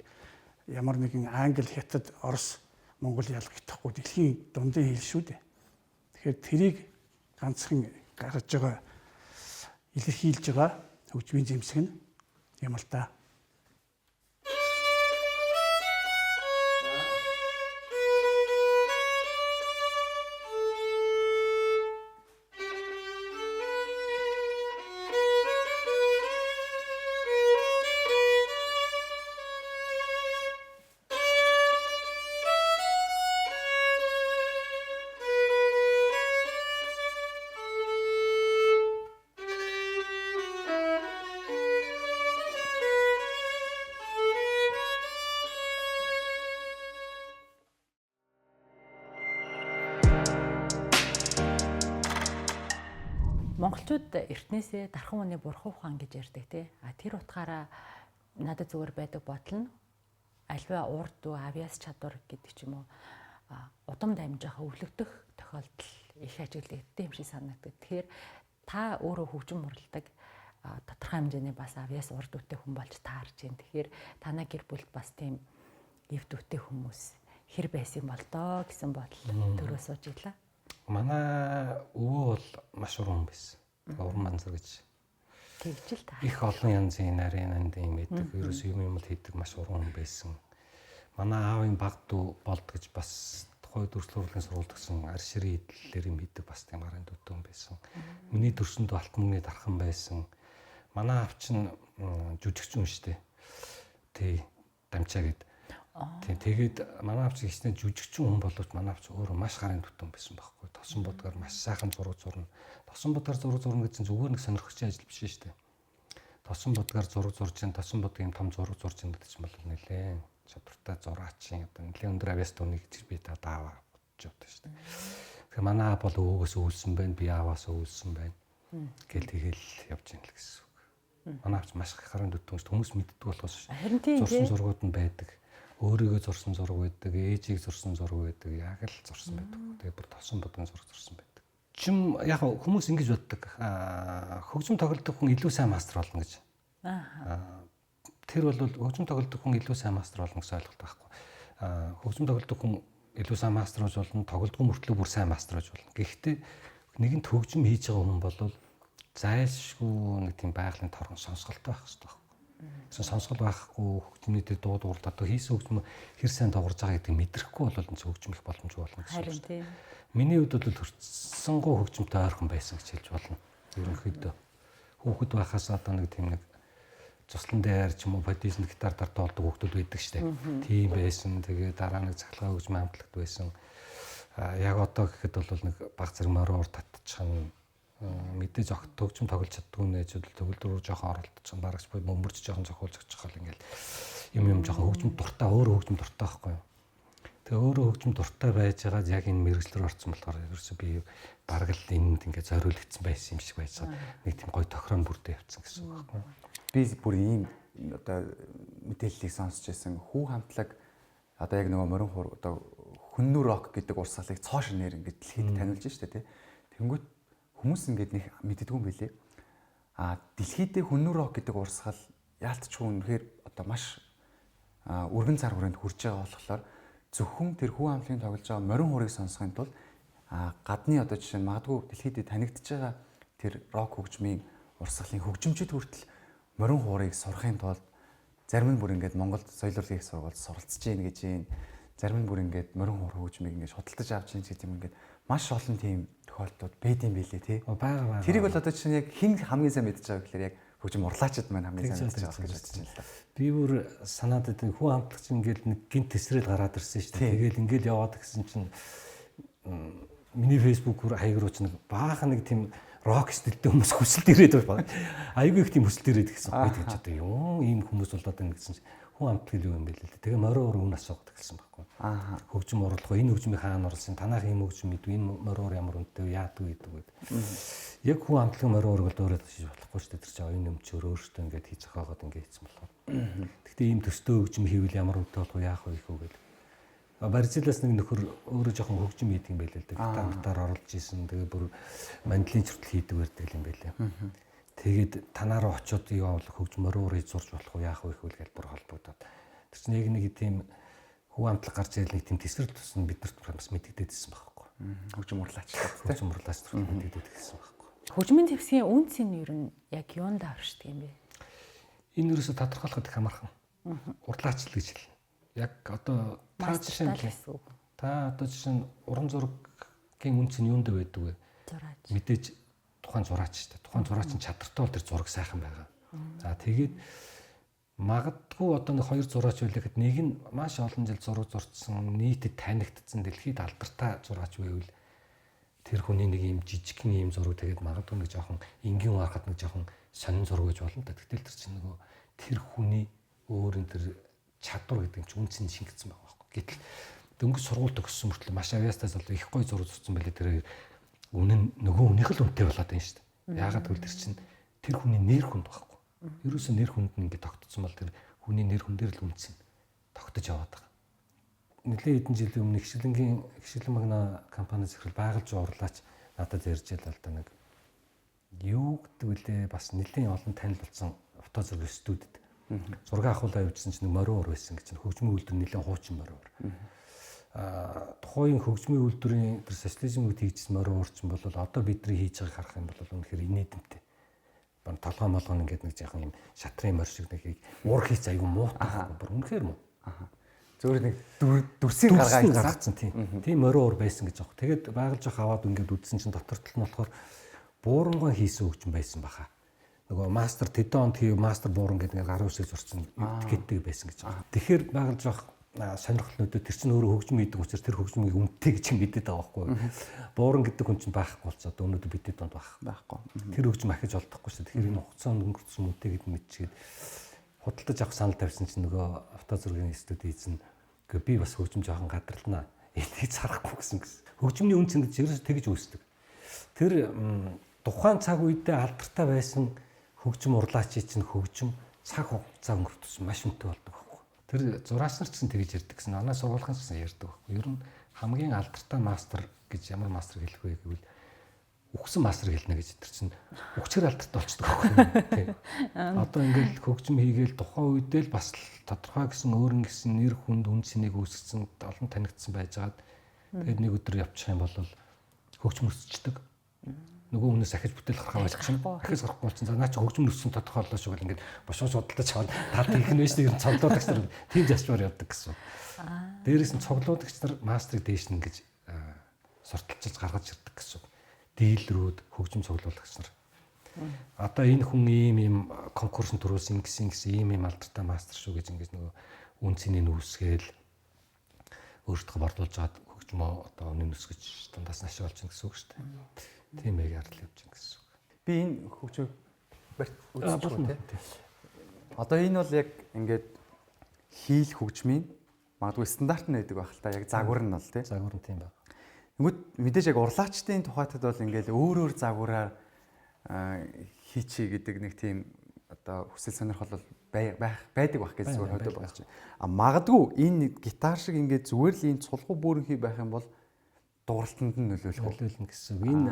ямар нэгэн англи, хятад, орос, монгол ялгахдахгүй дэлхийн дундын хэл шүү дээ. Тэгэхээр тэрийг ганцхан гаргаж байгаа, илэрхийлж байгаа хөгжмийн зэмсэг нь юм л да. Монголчууд эртнээсээ дархан үний бурхан ухаан гэж ярьдаг тий. А тэр утгаараа надад зүгээр байдаг бодол нь альва урд дүү авиас чадвар гэдэг ч юм уу удам дамжих өвлөгдөх тохиолдол их ажиглагддаг юм шиг санагддаг. Тэгэхээр та өөрөө хөгжим муралдаг тодорхой хэмжээний бас авиас урд дүүтэй хүн болж таарч байна. Тэгэхээр танай гэр бүлд бас тийм эв дүүтэй хүмүүс хэр байсан бол доо гэсэн бодол төрөө сууж илаа. Манай өвөө бол маш уран байсан. Уран манзар гэж. Тэгж л та. Их олон янзын нарийн нандин юм гэдэг. Ерөөсөө юм л хийдэг маш уран хүн байсан. Манай аавын баг дүү болд гэж бас тухайн дүрслэл урлагийн сургуульд гэсэн арширын идэллэр юм хийдэг бас тийм гарын дүүтэн байсан. Миний төрсөнд алт мөнгөний дархан байсан. Манай аав чинь жүжигч юм шүү дээ. Тий, дамчаа гэд. Тийм, тэгээд манай аав чинь хичнээн жүжигчин хүн боловч манай аав чинь өөрөө маш гарын дүүтэн байсан байхгүй. Тосон будгаар маш сайхан зураг зурна. Тосон будгаар зураг зурна гэсэн зүгээр нэг сонирхогчийн ажил биш шүү дээ. Тосон будгаар зураг зурж чинь, тосон будгийн том зураг зурж чинь гэдэг чинь бол нэлээд чадвартай зураачин одоо нэлээд өндөр авиас түүнийг гэж би та дааваа бодож явдаг шүү дээ. Тэгэхээр манай аав бол өвөөгөөс өвлсөн байна, би ааваас өвлсөн байна. Гэл тэгэл явж ийн л гэсэн үг. Манай аав чинь маш их гарын дүүтэн шүү дээ. Хүмүүс мэддэг болохоос зурсан зургууд нь байдаг. Өөрийгөө зурсан зураг байдаг, ээжийг зурсан зураг байдаг, яг л зурсан байдаг. Тэгээ бүр тосон будган зураг зурсан байдаг. Чим яг хүмүүс ингэж боддог. Хөгжим тоглодог хүн илүү сайн мастер болно гэж. Тэр бол хөгжим тоглодог хүн илүү сайн мастер болно гэсэн ойлголт байхгүй. Хөгжим тоглодог хүн илүү сайн мастер болж болно, тоглодгүй мөртлөө бүр сайн мастер болж болно. Гэхдээ нэгэнт хөгжим хийж байгаа хүн бол зайлшгүй нэг тийм байгалийн торгон сонсголтой байх хэрэгтэй байхгүй. Гэсэн сонсгол байхгүй хөгжмөний тэр дуу дуурал одоо хийсэн хөгжим хэр сайн дуугарч байгаа гэдгийг мэдрэхгүй бол энэ хөгжим их боломжгүй болно гэсэн. Харин тийм. Миний хувьд бол хөрцсөнгөө хөгжимтэй ойрхон байсан гэж хэлж болно. Ерөнхийдөө хүүхэд байхаас одоо нэг тийм нэг цуслан дээр ч юм уу подизм гитар дар тоолдог хүүхдүүд байдаг штэ. Тийм байсан. Тэгээ дараа нэг цахилгаан хөгжим хамтлагт байсан. Яг одоо гэхэд бол нэг баг зэрэг морин уур татчихна. Мэдээж огт хөгжим тоглож чаддгүй нэж бол төгөлдөр жоохон оролдож барагч бөмбөрч жоохон зохиулж очих ингээл юм жоохон хөгжим дуртай, өөрөө хөгжим дуртай байхгүй юу. Тэгээ өөрөө хөгжим дуртай байж байгаад яг энэ мэргэжлэр орсон болохоор ерөөсөө би бараг л энэнд ингээд зориулагдсан байсан юм шиг байж байгаа. Нэг тийм гоё тохирон бүрдээ явцсан гэсэн үг байхгүй юу. Би бүр ийм одоо мэдээллийг сонсч байсан. Хүү хамтлаг одоо яг нөгөө морин хуур одоо хүннү рок гэдэг урсгалыг цоо шинээр ингээд дэлхийд таниулж штэ тий. Тэнгүүт хүмүүс ингээд нэг мэддэггүй юм билээ. А дэлхийдээ хүннү рок гэдэг урсгал яалтчгүй үнэхээр одоо маш өргөн цар хүрээнд хүрж байгаа болохоор зөвхөн тэр хүү хамтлагийн тоглож байгаа морин хуурыг сонсохын тулд гадны одоо жишээ нь магадгүй дэлхийд танигдж байгаа тэр рок хөгжмийн урсгалын хөгжимчд хүртэл морин хуурыг сурахын тулд зарим нь бүр ингээд Монголд соёл урлагийн их сургуульд суралцж гин гэж юм. Зарим нь бүр ингээд морин хуур хөгжмийг ингээд худалдаж авч гин гэдэг юм ингээд маш олон тийм тохиолдлууд байд юм билээ тий. Бага бага. Тэрийг бол одоо чинь яг хэн хамгийн сайн мэдж байгаа гэхээр яг хөгжим урлаачд маань хамгийн сайн мэдж байгаа гэж бодож байна л да. Би бүр санаад байдаг хүн хамтлагч ингээд нэг гинт тесрэл гараад ирсэн шүү дээ. Тэгээл ингээд яваад гисэн чинь миний Facebook хаяг руу чинь баахан нэг тийм рок стилтэй хүмүүс хүсэлт ирээд байна. Айгүй их тийм хүсэлт ирээд гэсэн. Би тэгж одоо юм ийм хүмүүс болоод байна гэсэн чинь хүн амтлаг юу юм бэ лээ. Тэгээ морин уур үн асуугаад эхэлсэн байхгүй. Хөгжим урлах уу? Энэ хөгжмийг хаана оруулсан? Танах ийм хөгжим мэдв. Энэ морин уур ямар үнэтэй вэ? Яадаг вэ гэдэг. Яг хүн амтлаг морин уурыг бол дуурайд хийж болохгүй шүү дээ. Тэр чинь оюун өмчөөр өөртөө ингээд хийж зохиогоод ингээд хийсэн болохоор. Гэхдээ ийм төстэй хөгжим хийвэл ямар үнэтэй болох вэ? Яах вэ гэх үү гэл. Бразилиас нэг нөхөр өөрөө жоохон хөгжим хийдэг юм байлээ л дээ. Гитар гитар оруулж исэн. Тэгээ бүр мандлын чүртэл хийдэг барьдаг юм байлээ. Тэгээд танаараа очиод юу авах хөгжим морин уур хийж зурж болох уу яах вэ гэвэл гэл бүр холбогдоод. Тэр чинь яг нэг тийм хүү амтлаг гарч ирэл нэг тийм тесрэл тусна биднэрт бас мэдэгдээд ирсэн байхгүй. Хөгжим урлаачлаад тийм. Хөгжим урлаач мэдэгдээд ирсэн байхгүй. Хөгжмийн зэвсгийн үн цэн нь ер нь яг юунд авшдаг юм бэ? Энэ ерөөсө тодорхойлоход их амархан. Урлаач л гэж хэлнэ. Яг одоо та жишээ нь та одоо жишээ нь уран зургийн үн цэн юунд байдаг вэ? Зураач. Мэдээж тухайн зураач шүү дээ. Тухайн зураач нь чадвартай бол тэр зураг сайхан байгаа. За тэгээд магадгүй одоо нэг хоёр зураач байлаа гэхэд нэг нь маш олон жил зураг зурцсан, нийтэд танигдсан, дэлхийд алдартай зураач байвал тэр хүний нэг юм жижигхэн юм зураг тэгээд магадгүй нэг жоохон энгийн харахад нэг жоохон сонин зураг гэж болно та. Тэгтэл тэр чинь нөгөө тэр хүний өөрийн тэр чадвар гэдэг нь ч үнцэн шингэсэн байгаа байхгүй. Гэтэл дөнгөж сургууль төгссөн мөртлөө маш авьяастаас бол их гоё зураг зурцсан байлээ тэр үнэн нөгөө хүнийх л үнэтэй болоод байна шүү дээ. Яагаад гэвэл тэр чинь тэр хүний нэр хүнд байхгүй. Ерөөсөө нэр хүнд нь ингээд тогтцсон бол тэр хүний нэр хүн дээр л үнцэн тогтож яваад байгаа. Нэлээд хэдэн жилийн өмнө Хшиглэн магна компани захирал байгальж урлаач надад ярьж байл л да нэг юу гэдэг вүлээ бас нэлээд олон танил болсон фото зураг студид. Зураг авахулаа явжсэн чинь нэг морин уур байсан гэж чинь хөгжмийн үйлдвэр нэлээд хуучин морин уур. Тухайн хөгжмийн үйлдвэрийн тэр социализм үед хийжсэн морин уур чинь бол одоо бидний хийж байгааг харах юм бол үнэхээр инээдэмтэй. Бан толгой молгон ингээд нэг жаахан юм шатрын морь шиг нэг уур хийц айгу муутай бүр үнэхээр муу. Зөвөр нэг дүрсийг гаргаацсан тийм. Тийм морин уур байсан гэж аах. Тэгээд байгаль жоох аваад ингээд үзсэн чинь дотор тал нь болохоор бууранган хийсэн хөгжим байсан баха. Нөгөө мастер тэдэн онд хийв мастер бууран гэдэг нэг гарын үсэг зурцсан этикеттэй байсан гэж байгаа. Тэгэхээр байгаль жоох сонирхолнуудад тэр чинь өөрөө хөгжим хийдэг учраас тэр хөгжмийг үнэтэй гэж мэдээд байгаа байхгүй. Бууран гэдэг хүн чинь байхгүй болцоо одоо өнөөдөр бидний донд байхгүй. Тэр хөгжим ахиж олдохгүй шүү. Тэгэхээр энэ хугацаанд өнгөрцөн үнэтэй гэдэг мэдчихэд худалдаж авах санал тавьсан чинь нөгөө авто зургийн студи эзэн гээ би бас хөгжим жоохон гадарлана. Энийг зарахгүй гэсэн гэсэн. Хөгжмийн үн цэн гэж ерөөсөө тэгж үүсдэг. Тэр тухайн цаг үедээ алдартай байсан хөгжим урлаачийн чинь хөгжим цаг хугацаа өнгөртсөн маш үнэтэй болдог байхгүй. Тэр зураач нар ч гэсэн тэгж ярьдаг гэсэн. Манай сургуулийн ч гэсэн ярьдаг байхгүй. Ер нь хамгийн алдартай мастер гэж ямар мастер хэлэх вэ гэвэл үхсэн мастер хэлнэ гэж тэр чинь үхчээр алдартай болчдөг байхгүй. Тийм. Одоо ингээл хөгжим хийгээл тухайн үедээ л бас тодорхой гэсэн өөр ингэсэн нэр хүнд үн цэнийг үүсгэсэн олон танигдсан байжгаад тэгээд нэг өдөр явчих юм бол хөгжим өсчдөг. Нөгөө хүнээс ахиж бүтээл гарах болчихно. Ахиж гарахгүй болчихно. За наа чи хөгжим өссөн тодорхойллоо шүү гэл ингээд бошоо судалдаж чавал талд хийх нь биш ер нь цоглуулагч нар тийм засвар явдаг гэсэн. Дээрээс нь цоглуулагч нар мастрыг дээш нь ингэж сурталчилж гаргаж ирдэг гэсэн. Дийлрүүд, хөгжим цоглуулагч нар. Одоо энэ хүн ийм ийм конкурсанд төрүүлсэн ингэсэн ингэсэн ийм ийм алдартай мастер шүү гэж ингэж нөгөө үн цэнийг үүсгээл өөртөө борлуулж аваад хөгжмөө одоо үнэн өсгөж дундаас нь ашиг олж гэсэн үг шүү дээ. Тийм яг ярдал явж байгаа гэсэн үг. Би энэ хөгжмийг барьт үзчих үү те. Одоо энэ бол яг ингээд хийл хөгжмийн магадгүй стандарт нь байдаг байх л та, яг загвар нь бол те. Загвар нь тийм байна. Тэнгүүд мэдээж яг урлаачдын тухайтад бол ингээд өөр өөр загвараар хийчий гэдэг нэг тийм одоо хүсэл сонирхол бол байдаг байх гэж зүгээр хөдөө болж байна. А магадгүй энэ гитар шиг ингээд зүгээр л энэ цулгуу бүрэнхий байх юм бол дууралтанд нь нөлөөлөх үү? Нөлөөлнө гэсэн үг. Энэ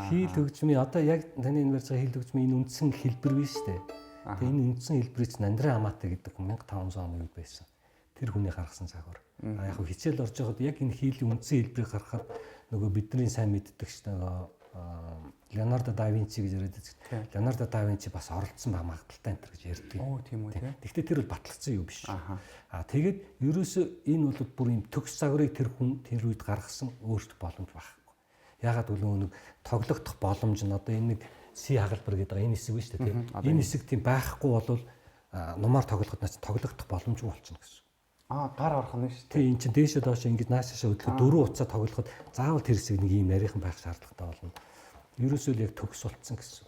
хийл хөгжмийн одоо яг таны энэ барьж байгаа хийл хөгжмийн энэ үндсэн хэлбэр биш үү? Тэгээ энэ үндсэн хэлбэрийг чинь Андре Амате гэдэг хүн 1500 оны үед байсан. Тэр хүний гаргасан загвар. А яг хичээл орж байхад яг энэ хийлийн үндсэн хэлбэрийг гаргахад нөгөө бидний сайн мэддэг ш нөгөө Леонардо да Винчи гэж яриад байдаг. Леонардо да Винчи бас оролцсон байх магадaltaй энэ төр гэж ярьдаг. Оо тийм үү те. Гэхдээ тэр бол батлагдсан юу биш. Аа тэгээд ерөөсөө энэ бол бүр юм төгс загварыг тэр хүн тэр үед гаргасан өөртөө боломж байхгүй. Ягаад гэвэл нэг тоглогдох боломж нь одоо энэ нэг Си хагалбар гэдэг энэ хэсэг биш үү те. Энэ хэсэг тийм байхгүй бол нумаар тоглоход наач тоглогдох боломжгүй болчихно гэсэн. Аа гар орох нь шүү дээ. Тийм эн чинь дээшээ доошоо ингэж наашаашаа хөдлөхөд дөрөв уцаа тоглоход заавал тэр хэсэг нэг ийм нарийнхан байх шаардлагатай болно. Ерөөсөө л яг төгс болцсон гэсэн.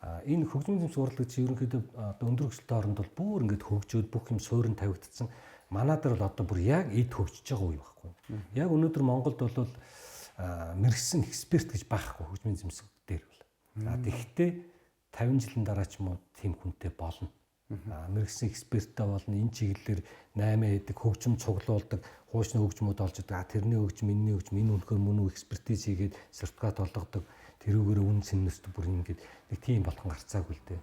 Аа энэ хөгжмийн зэмсэг урлаг чи ерөнхийдөө одоо өндөр өсөлтийн оронд бол бүр ингэж хөгжөөд бүх юм суурин тавигдсан. Манай дээр бол одоо бүр яг эд хөгжиж байгаа үе байхгүй. Яг өнөөдөр Монголд бол мэргэсэн эксперт гэж байхгүй хөгжмийн зэмсэг дээр бол. Аа тэгэхдээ 50 жилийн дараа ч юм уу тийм хүнтэй болно. Мэргэсэн эксперттэй болно. Энэ чиглэлээр 8 хийдэг, хөгжим цуглуулдаг, хуучны хөгжмүүд олж идэг. Тэрний хөгжим, энэний хөгжим, энэ үнэхээр мөн үү экспертиз хийгээд сертификат олгодог. Тэрүүгээр үн цэнэст бүр ингээд нэг тийм болгон гарцаагүй л дээ.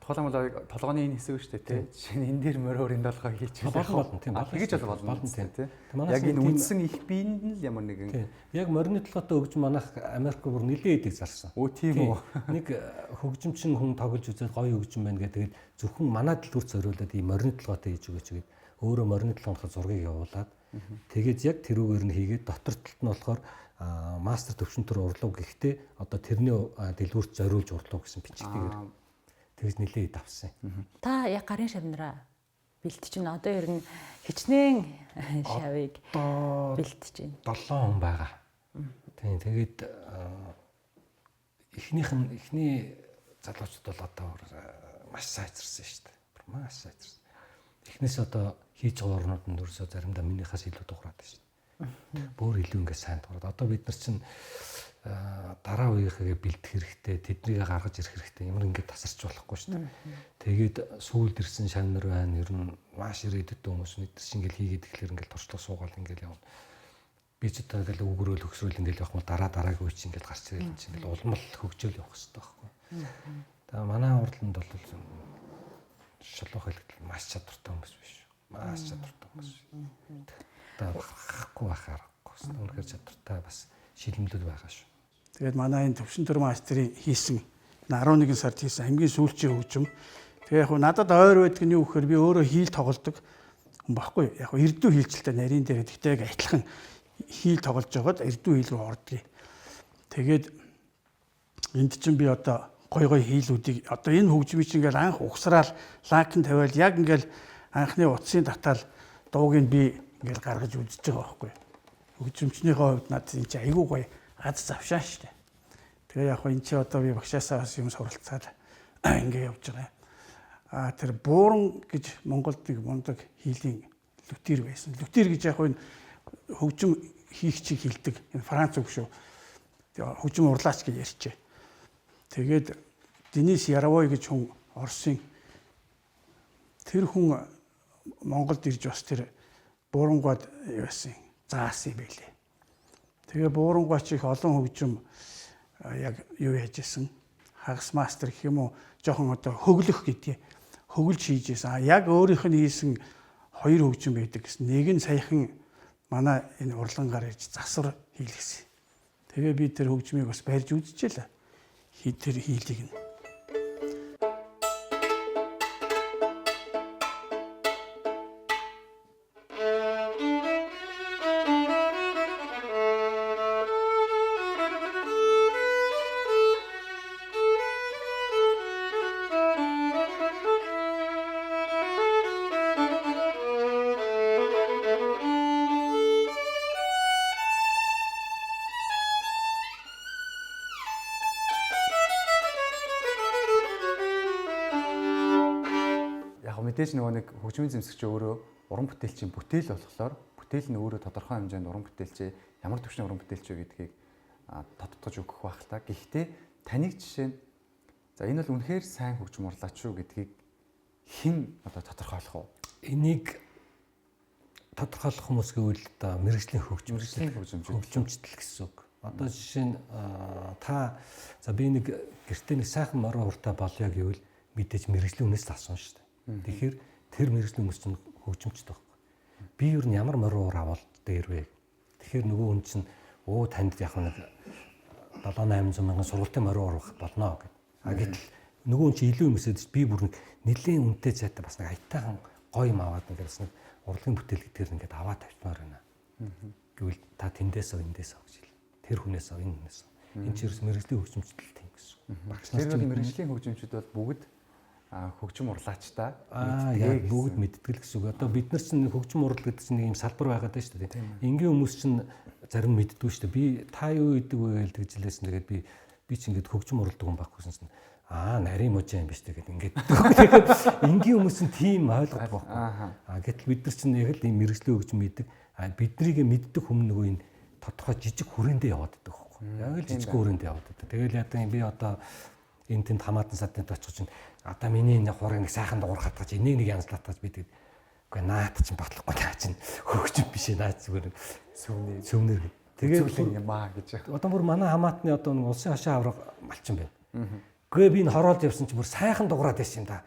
Тухайлбал толгойн энэ хэсэг шүү дээ тий. Жишээ нь энэ дээр морь өөрийн толгой хийчихвэл болно тийм. Тэгэж бол болно тийм тий. Яг энэ үндсэн их биеинд нь л ямар нэгэн яг морины толгойтой хөгжим манайх Америк бүр нэлээд идэг зарсан. Өө тийм үү. Нэг хөгжимчин хүн тоглож үзээд гоё хөгжим байна гэдэг. Тэгээд зөвхөн манай дэлгүүр зориулаад ийм морины толгойтой хийж өгөөч гээд өөрөө морины толгойнхоо зургийг явуулаад тэгээд яг тэрүүгээр нь хийгээд дотор талд нь болохоор мастер төвшин төр урлав гэхдээ одоо тэрний дэлгүүрт зориулж урлав гэсэн бичигтэйгээр тэгж нэлээд авсан. Та яг гарын шавнараа бэлтэж байна. Одоо ер нь хичнээн шавыг бэлтэж байна. 7 хүн байгаа. Тийм тэгээд эхнийх нь эхний залуучууд бол одоо маш сайжирсан шүү дээ. Маш сайжирсан. Эхнээс одоо хийж байгаа орнууд нь ерөөсөө заримдаа минийхээс илүү дуурайд шүү дээ. Бөөр илүү ингээд сайн дуурайд. Одоо бид нар чинь дараа үеийнхээ бэлдэх хэрэгтэй, тэднийг гаргаж ирэх хэрэгтэй. Ямар ингээд тасарч болохгүй шүү дээ. Тэгээд сүүлд ирсэн шавнар байна. Ер нь маш ирээдүйд хүмүүс нэг төр шингээл хийгээд эхлэхээр ингээд туршлага суугаал ингээд явна. Би ч одоо ингээл үгрөөл хөксрөөл ингээл явах юм дараа дараагийн үе чинь ингээл гарч ирэл чинь ингээл улмал хөгжөөл явах хэрэгтэй байхгүй. Тэгээ манай урланд бол шулуух хэлэгдэл маш чадвартай хүмүүс биш. Маш чадвартай хүмүүс. Одоо бахархахгүй байх аргагүй. Үнэхээр чадвартай бас шилмлүүд байгаа шүү. Тэгээд манай энэ төвшин төр мастерын хийсэн 11 сард хийсэн хамгийн сүүлчийн хөгжим. Тэгээ яг надад ойр байдаг нь юу гэхээр би өөрөө хийл тоглодог хүн баггүй. Яг эрдүү хийлчэлтэй нарийн дээр. Гэхдээ яг адилхан хийл тоглож байгаад эрдүү хийл рүү ордгийг. Тэгээд энд чинь би одоо гой гой хийлүүдийг одоо энэ хөгжмийг чинь ингээл анх угсраал лакн тавиал яг ингээл анхны утсын татаал дууг нь би ингээл гаргаж үзэж байгаа байхгүй. Хөгжимчнийхээ хувьд надад энэ чинь айгүй гоё аз завшаа штэ. Тэгээ яг энэ чи одоо би багшаасаа бас юм суралцаад ингээ явж байгаа. А тэр бууран гэж Монголд нэг мундаг хийлийн лютер байсан. Лютер гэж яг энэ хөгжим хийх чиг хилдэг энэ Франц үг шүү. Тэгээ хөгжим урлаач гэж ярьчээ. Тэгээд Денис Яровой гэж хүн Оросын тэр хүн Монголд ирж бас тэр буурангууд байсан заасан юм байлээ. Тэгээ буурангаач их олон хөгжим яг юу яаж исэн хагас мастер гэх юм уу жоохон одоо хөглөх гэдгийг хөглж хийж исэн. Яг өөрийнх нь хийсэн хоёр хөгжим байдаг гэсэн. Нэг нь саяхан манай энэ урлагангаар ирж засвар хийлгэсэн. Тэгээ би тэр хөгжмийг бас барьж үзчихлээ. Тэр хийлийг нь. Мэдээж нөгөө нэг хөгжмийн зэмсэгч өөрөө уран бүтээлчийн бүтээл болохоор бүтээл нь өөрөө тодорхой хэмжээнд уран бүтээлчээ ямар түвшний уран бүтээлч вэ гэдгийг тодтогч өгөх байх л та. Гэхдээ таныг жишээ нь за энэ бол үнэхээр сайн хөгжим урлаач шүү гэдгийг хэн одоо тодорхойлох вэ? Энийг тодорхойлох хүмүүс гэвэл одоо мэргэжлийн хөгжимчдэл гэсэн үг. Одоо жишээ нь та за би нэг гэртээ нэг сайхан морин хуртай болъё гэвэл мэдээж мэргэжлийн хүнээс л асууна шүү дээ. Тэгэхээр тэр мэргэжлийн хүмүүс чинь хөгжимчд байхгүй. Би ер нь ямар морин уур авал дээр вэ? Тэгэхээр нөгөө хүн чинь танд яг нэг 7-800 мянган сургалтын морин уур авах болно гэд. А гэтэл нөгөө хүн чинь илүү юм өсөөд би бүр нэг нэлээд үнэтэй цайтай бас нэг аятайхан гоё юм аваад ингээд бас нэг урлагийн бүтээл гэдгээр ингээд аваад тавьчмаар байна. Гэвэл та тэндээс эндээс гэж хэл. Тэр хүнээс энэ хүнээс. Энэ чинь ерөөс мэргэжлийн хөгжимчдэл тийм гэсэн. Багш нар чинь мэргэжлийн хөгжимчд бол бүгд хөгжим урлаачтай мэддэг бүгд мэддэг л гэсэн үг. Одоо бид нар чинь хөгжим урлал гэдэг чинь нэг юм салбар байгаад байна шүү дээ. Энгийн хүмүүс чинь зарим мэддэггүй шүү дээ. Би та юу гэдэг вэ гэж тэгжлээсэн. Тэгээд би чинь ингээд хөгжим уралдаг хүн байхгүй гэсэн чинь нарийн мужаа юм биш тэгээд ингээд. Тэгэхээр энгийн хүмүүс чинь тийм ойлгодог байхгүй. Гэтэл бид нар чинь яг л ийм мэргэжлийн хөгжим мэддэг. Биднийг мэддэг хүмүүс нөгөө энэ тодорхой жижиг хүрээндээ яваад байдаг байхгүй. Яг л жижиг хүрээндээ яваад байдаг. Тэгэл яадаг юм би одоо энэ тэнд хамаатан саданд очих чинь одоо миний энэ хурыг нэг сайхан дугуур хатгаж энийг нэг янзлаатгаж би тэгээд үгүй наад чинь ботлохгүй наа чинь хөгжим биш ээ наа зүгээр сүмнэр гэ. Тэгээд юм аа гэж. Одоо бүр манай хамаатны одоо нэг улсын хашаа авраг малчин байна. Үгүй би энэ хороолд явсан чинь бүр сайхан дугуураад байсан юм да.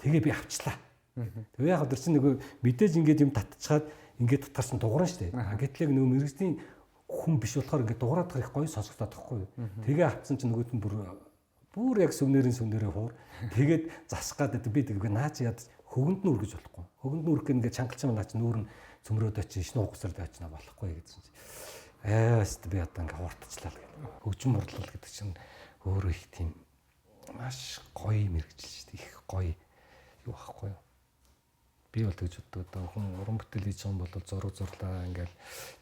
Тэгээ би авчлаа. Тэгээ яг тэр чинь нөгөө мэдээж ингээд юм татчихад ингээд татгарсан дугуурна шүү дээ. Гэтэл яг нөгөө мэргэжлийн хүн биш болохоор ингээд дугуураад их гоё сонсогдоод тахгүй юу. Тэгээ авцсан чинь нөгөөд нь бүр яг сүмнэрийн хуур. Тэгээд засах гээд би тэгээ наа чи яд хөгөнд нь үргэж болохгүй. Хөгөнд нь үргэх ингээд чангалсан наа чи нүүр нь цөмрөөд очиж шинэ угсард очно болохгүй гэсэн чи. Ааст би одоо ингээд хууртчлаа л гэх. Хөгжим урлал гэдэг чинь өөрөө их тийм маш гоё мэргэжил шүү дээ. Их гоё юу байхгүй юу? Би бол тэгж боддог. Одоо хүн уран бүтээл хийж байгаа юм бол зураг зурлаа ингээл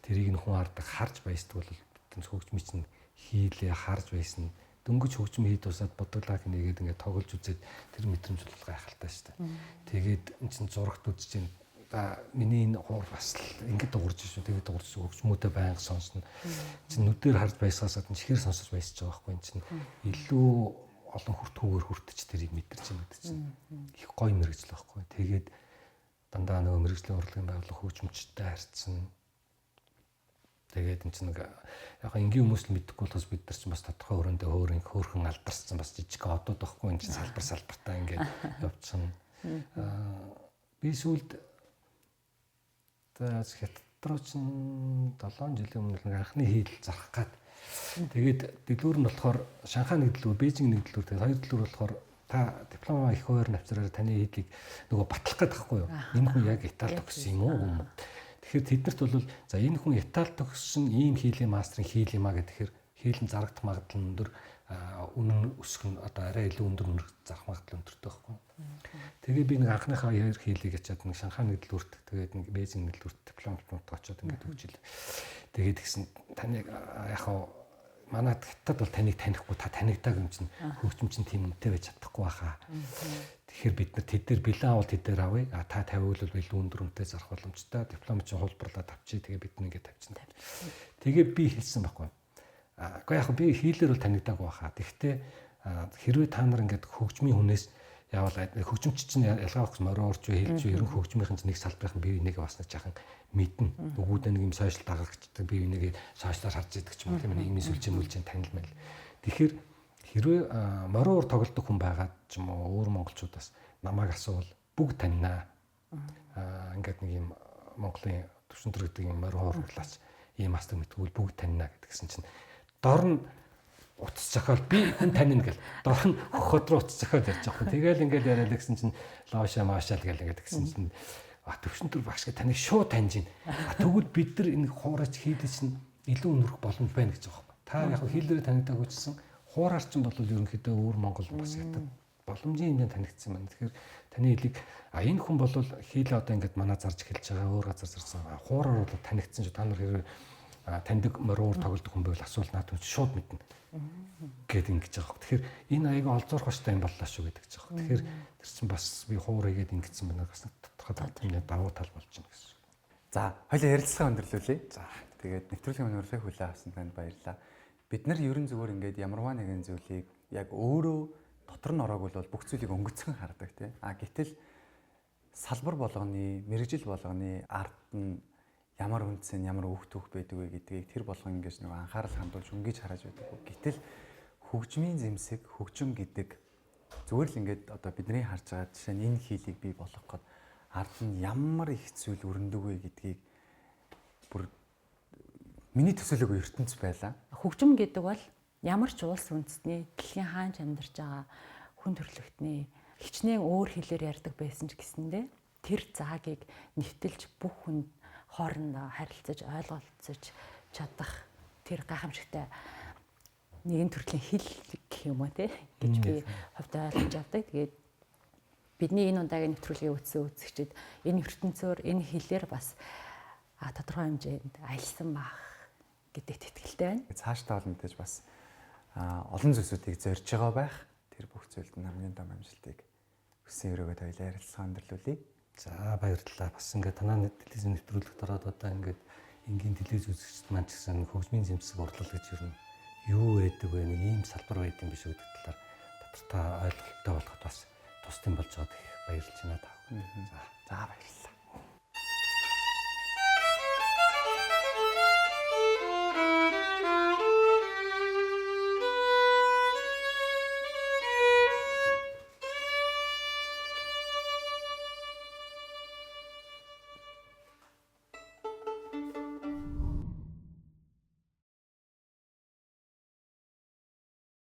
тэрийг нь хүн хардаг харж баясдаг бол хөгжмийн чинь хийлээ харж байсан. Дөнгөж хөгжим хий тусаад бодлоо хинээгээд ингээд тоглож үзээд тэр мэдрэмж бол гайхалтай шүү дээ. Тэгээд эн чинь зурагт үзэж чинь миний энэ хуур бас л ингээд дуурж шүү. Тэгээд дуурж хөгжмүүдээ байнга сонсно. Чинь нүдээр харж баясгаасаад чихээр чихэр сонсож баясж байгаа байхгүй. Эн чинь илүү олон хүртгүүгээр хүртэж тэрийг мэдэрч юм гэдэг чинь их гоё мэргэжил байхгүй. Тэгээд дандаа нөгөө мэргэжлийн урлагийн байгууллага хөгжимчтэй харьцсан. Тэгээд энэ чинь нэг яг энгийн хүмүүс л мэдэхгүй болохоос бид нар чинь бас тодорхой өрөөндөө хөөрхөн алдарсан бас жижиг одууд байхгүй энэ чинь салбар салбартаа ингээд явцсан. Би сүүлд хятад руу чинь 7 жилийн өмнө нэг анхны хийл зарах гад. Тэгээд дэлгүүр нь болохоор Шанхай нэг дэлгүүр, Бээжин нэг дэлгүүр, тэгээд хоёр дэлгүүр болохоор та диплома их хуваар навцраар таны хийлийг нөгөө батлах гээд байхгүй юу? Энэ хүн яг Итали төгссөн юм уу? Тэгэхээр тэднэрт бол за энэ хүн Итали төгссөн ийм хийлийн мастрын хийл юм а гэхээр хийл нь зарагдах магадлал нь өндөр, үнэн өсөх нь одоо арай илүү өндөр үнээр зарах магадлал өндөртэй байхгүй. Тэгээ би нэг анхныхаа хоёр хийлийг ачаад нэг Шанхай нэг дэлгүүрт, тэгээд нэг Бээжин нэг дэлгүүрт диплом очоод ингээд өгч ил. Тэгээд тэгсэн таны яг хаа манай хятад бол таныг танихгүй та танигдааг юм чинь хөгжим чинь тийм үнэтэй байж чадахгүй байхаа. Тэгэхээр бид нар тэд дээр бэлэн авал тэд дээр авъя. А та 50 бол илүү өндөр үнэтэй зарах боломжтой. Диплом чинь хулбарлаад авчи. Тэгээ бид нэг ингэ тавьчихна. Тэгээ би хэлсэн байхгүй. Гэхдээ яг би хийлэр бол танигдаагүй байхаа. Тэгэхдээ хэрвээ та нар ингээд хөгжмийн хүнээс явал хөгжимч чинь ялгаа авах морин орч хэлж ерөн хөгжмийнхэн чинь нэг салбарын бие биенийг бас нэг жаахан мэднэ. Өгүүдээ нэг юм сошиал дагагчдаг бие биенийг сошиалаар харж идэг ч юм уу тийм нийгмийн сүлжээ мүлжээ танил мэл. Тэгэхээр хэрвээ морин уур тоглодог хүн байгаад ч юм уу өөр монголчуудаас намайг асуувал бүгд танина. Ингээд нэг юм Монголын төвшин төр гэдэг юм морин уур урлаач ийм мастер мэдгүй бүгд танина гэдгсэн чинь Дор нь утас зохиол би хүн танина гэл. Дор нь хөхөд рүү утас зохиол ярьж байгаа юм. Тэгэл ингээл яриад гэсэн чинь лоошаа маашаал гэл ингээд гэсэн чинь төвшин төр багш гэ таныг шууд таньж байна. Тэгвэл бид нар энэ хуурайч хийлээ чинь илүү өнөрөх боломж байна гэж байгаа юм. Та яг хийлээрээ танигдаагүй чсэн хуураар чинь бол ерөнхийдөө өвөр Монгол бас хятад боломжийн хэмжээнд танигдсан байна. Тэгэхээр таны хэлийг энэ хүн бол хийлээ одоо ингээд манай зарж эхэлж байгаа, өөр газар зарж байгаа. Хуураар бол танигдсан шүү. Та нар хэрэг таньдаг моруур тоглодог хүн байвал асуул наад хүн шууд мэднэ гэд ингэж байгаа. Тэгэхээр энэ аяга олзуурах баштай юм боллоо шүү гэдэг ч байгаа. Тэгэхээр тэр чинь бас би хуур хийгээд ингэсэн байна бас тодорхой тэмдэг давуу тал болж байна гэсэн. За, хоёлаа ярилцлага өндөрлүүлье. За, тэгээд нэвтрүүлгийн өндөрлөгийг хүлээн авсан танд баярлалаа. Бид нар ерөн зүгээр ингээд ямарваа нэгэн зүйлийг яг өөрөө дотор нь ороог бол бүх зүйлийг өнгөцгөн хардаг тий. А гэтэл салбар болгоны, мэргэжил болгоны ард нь ямар үндсэн, ямар өөх түүх байдаг вэ гэдгийг тэр болгон ингэж нэг анхаарал хандуулж өнгөж хараж байдаг. Гэтэл хөгжмийн зэмсэг, хөгжим гэдэг зүгээр л ингээд одоо бидний харж байгаа жишээ нь энэ хийлийг бий болгох гээд ард нь ямар их зүйл өрнөдөг вэ гэдгийг бүр миний төсөөлөөгүй ертөнц байлаа. Хөгжим гэдэг бол ямар ч улс үндэстний дэлхийн хаанч амьдарч байгаа хүн төрөлхтний хичнээн өөр хэлээр ярьдаг байсан ч гэсэндээ тэр заагийг нэвтэлж бүх хүн хоорондоо харилцаж ойлголцож чадах тэр гайхамшигтай нэгэн төрлийн хэл гэх юм уу те гэж би хувьдаа ойлгож авдаг. Тэгээд бидний энэ удаагийн нэвтрүүлгийг үзсэн үзэгчид энэ ертөнцөөр энэ хэлээр бас тодорхой хэмжээнд аялсан байх гэдэгт итгэлтэй байна. Цаашдаа бол мэдээж бас олон зүйлсүүдийг зорж байгаа байх. Тэр бүх зүйлд нь хамгийн том амжилтыг хүссэн өрөөгөө хоёлаа ярилцлага өндөрлүүлье. За, баярлалаа. Бас ингээд танаа телевизийн нэвтрүүлэгт ороод одоо ингээд энгийн телевиз үзэгчд маань ч гэсэн хөгжмийн зэмсэг урлал гэж ер нь юу байдаг вэ? Нэг ийм салбар байдаг юм биш үү гэдэг талаар тодорхой ойлголттой болоход бас тусдим болж байгаад их баярлж байна та. За, баярлалаа.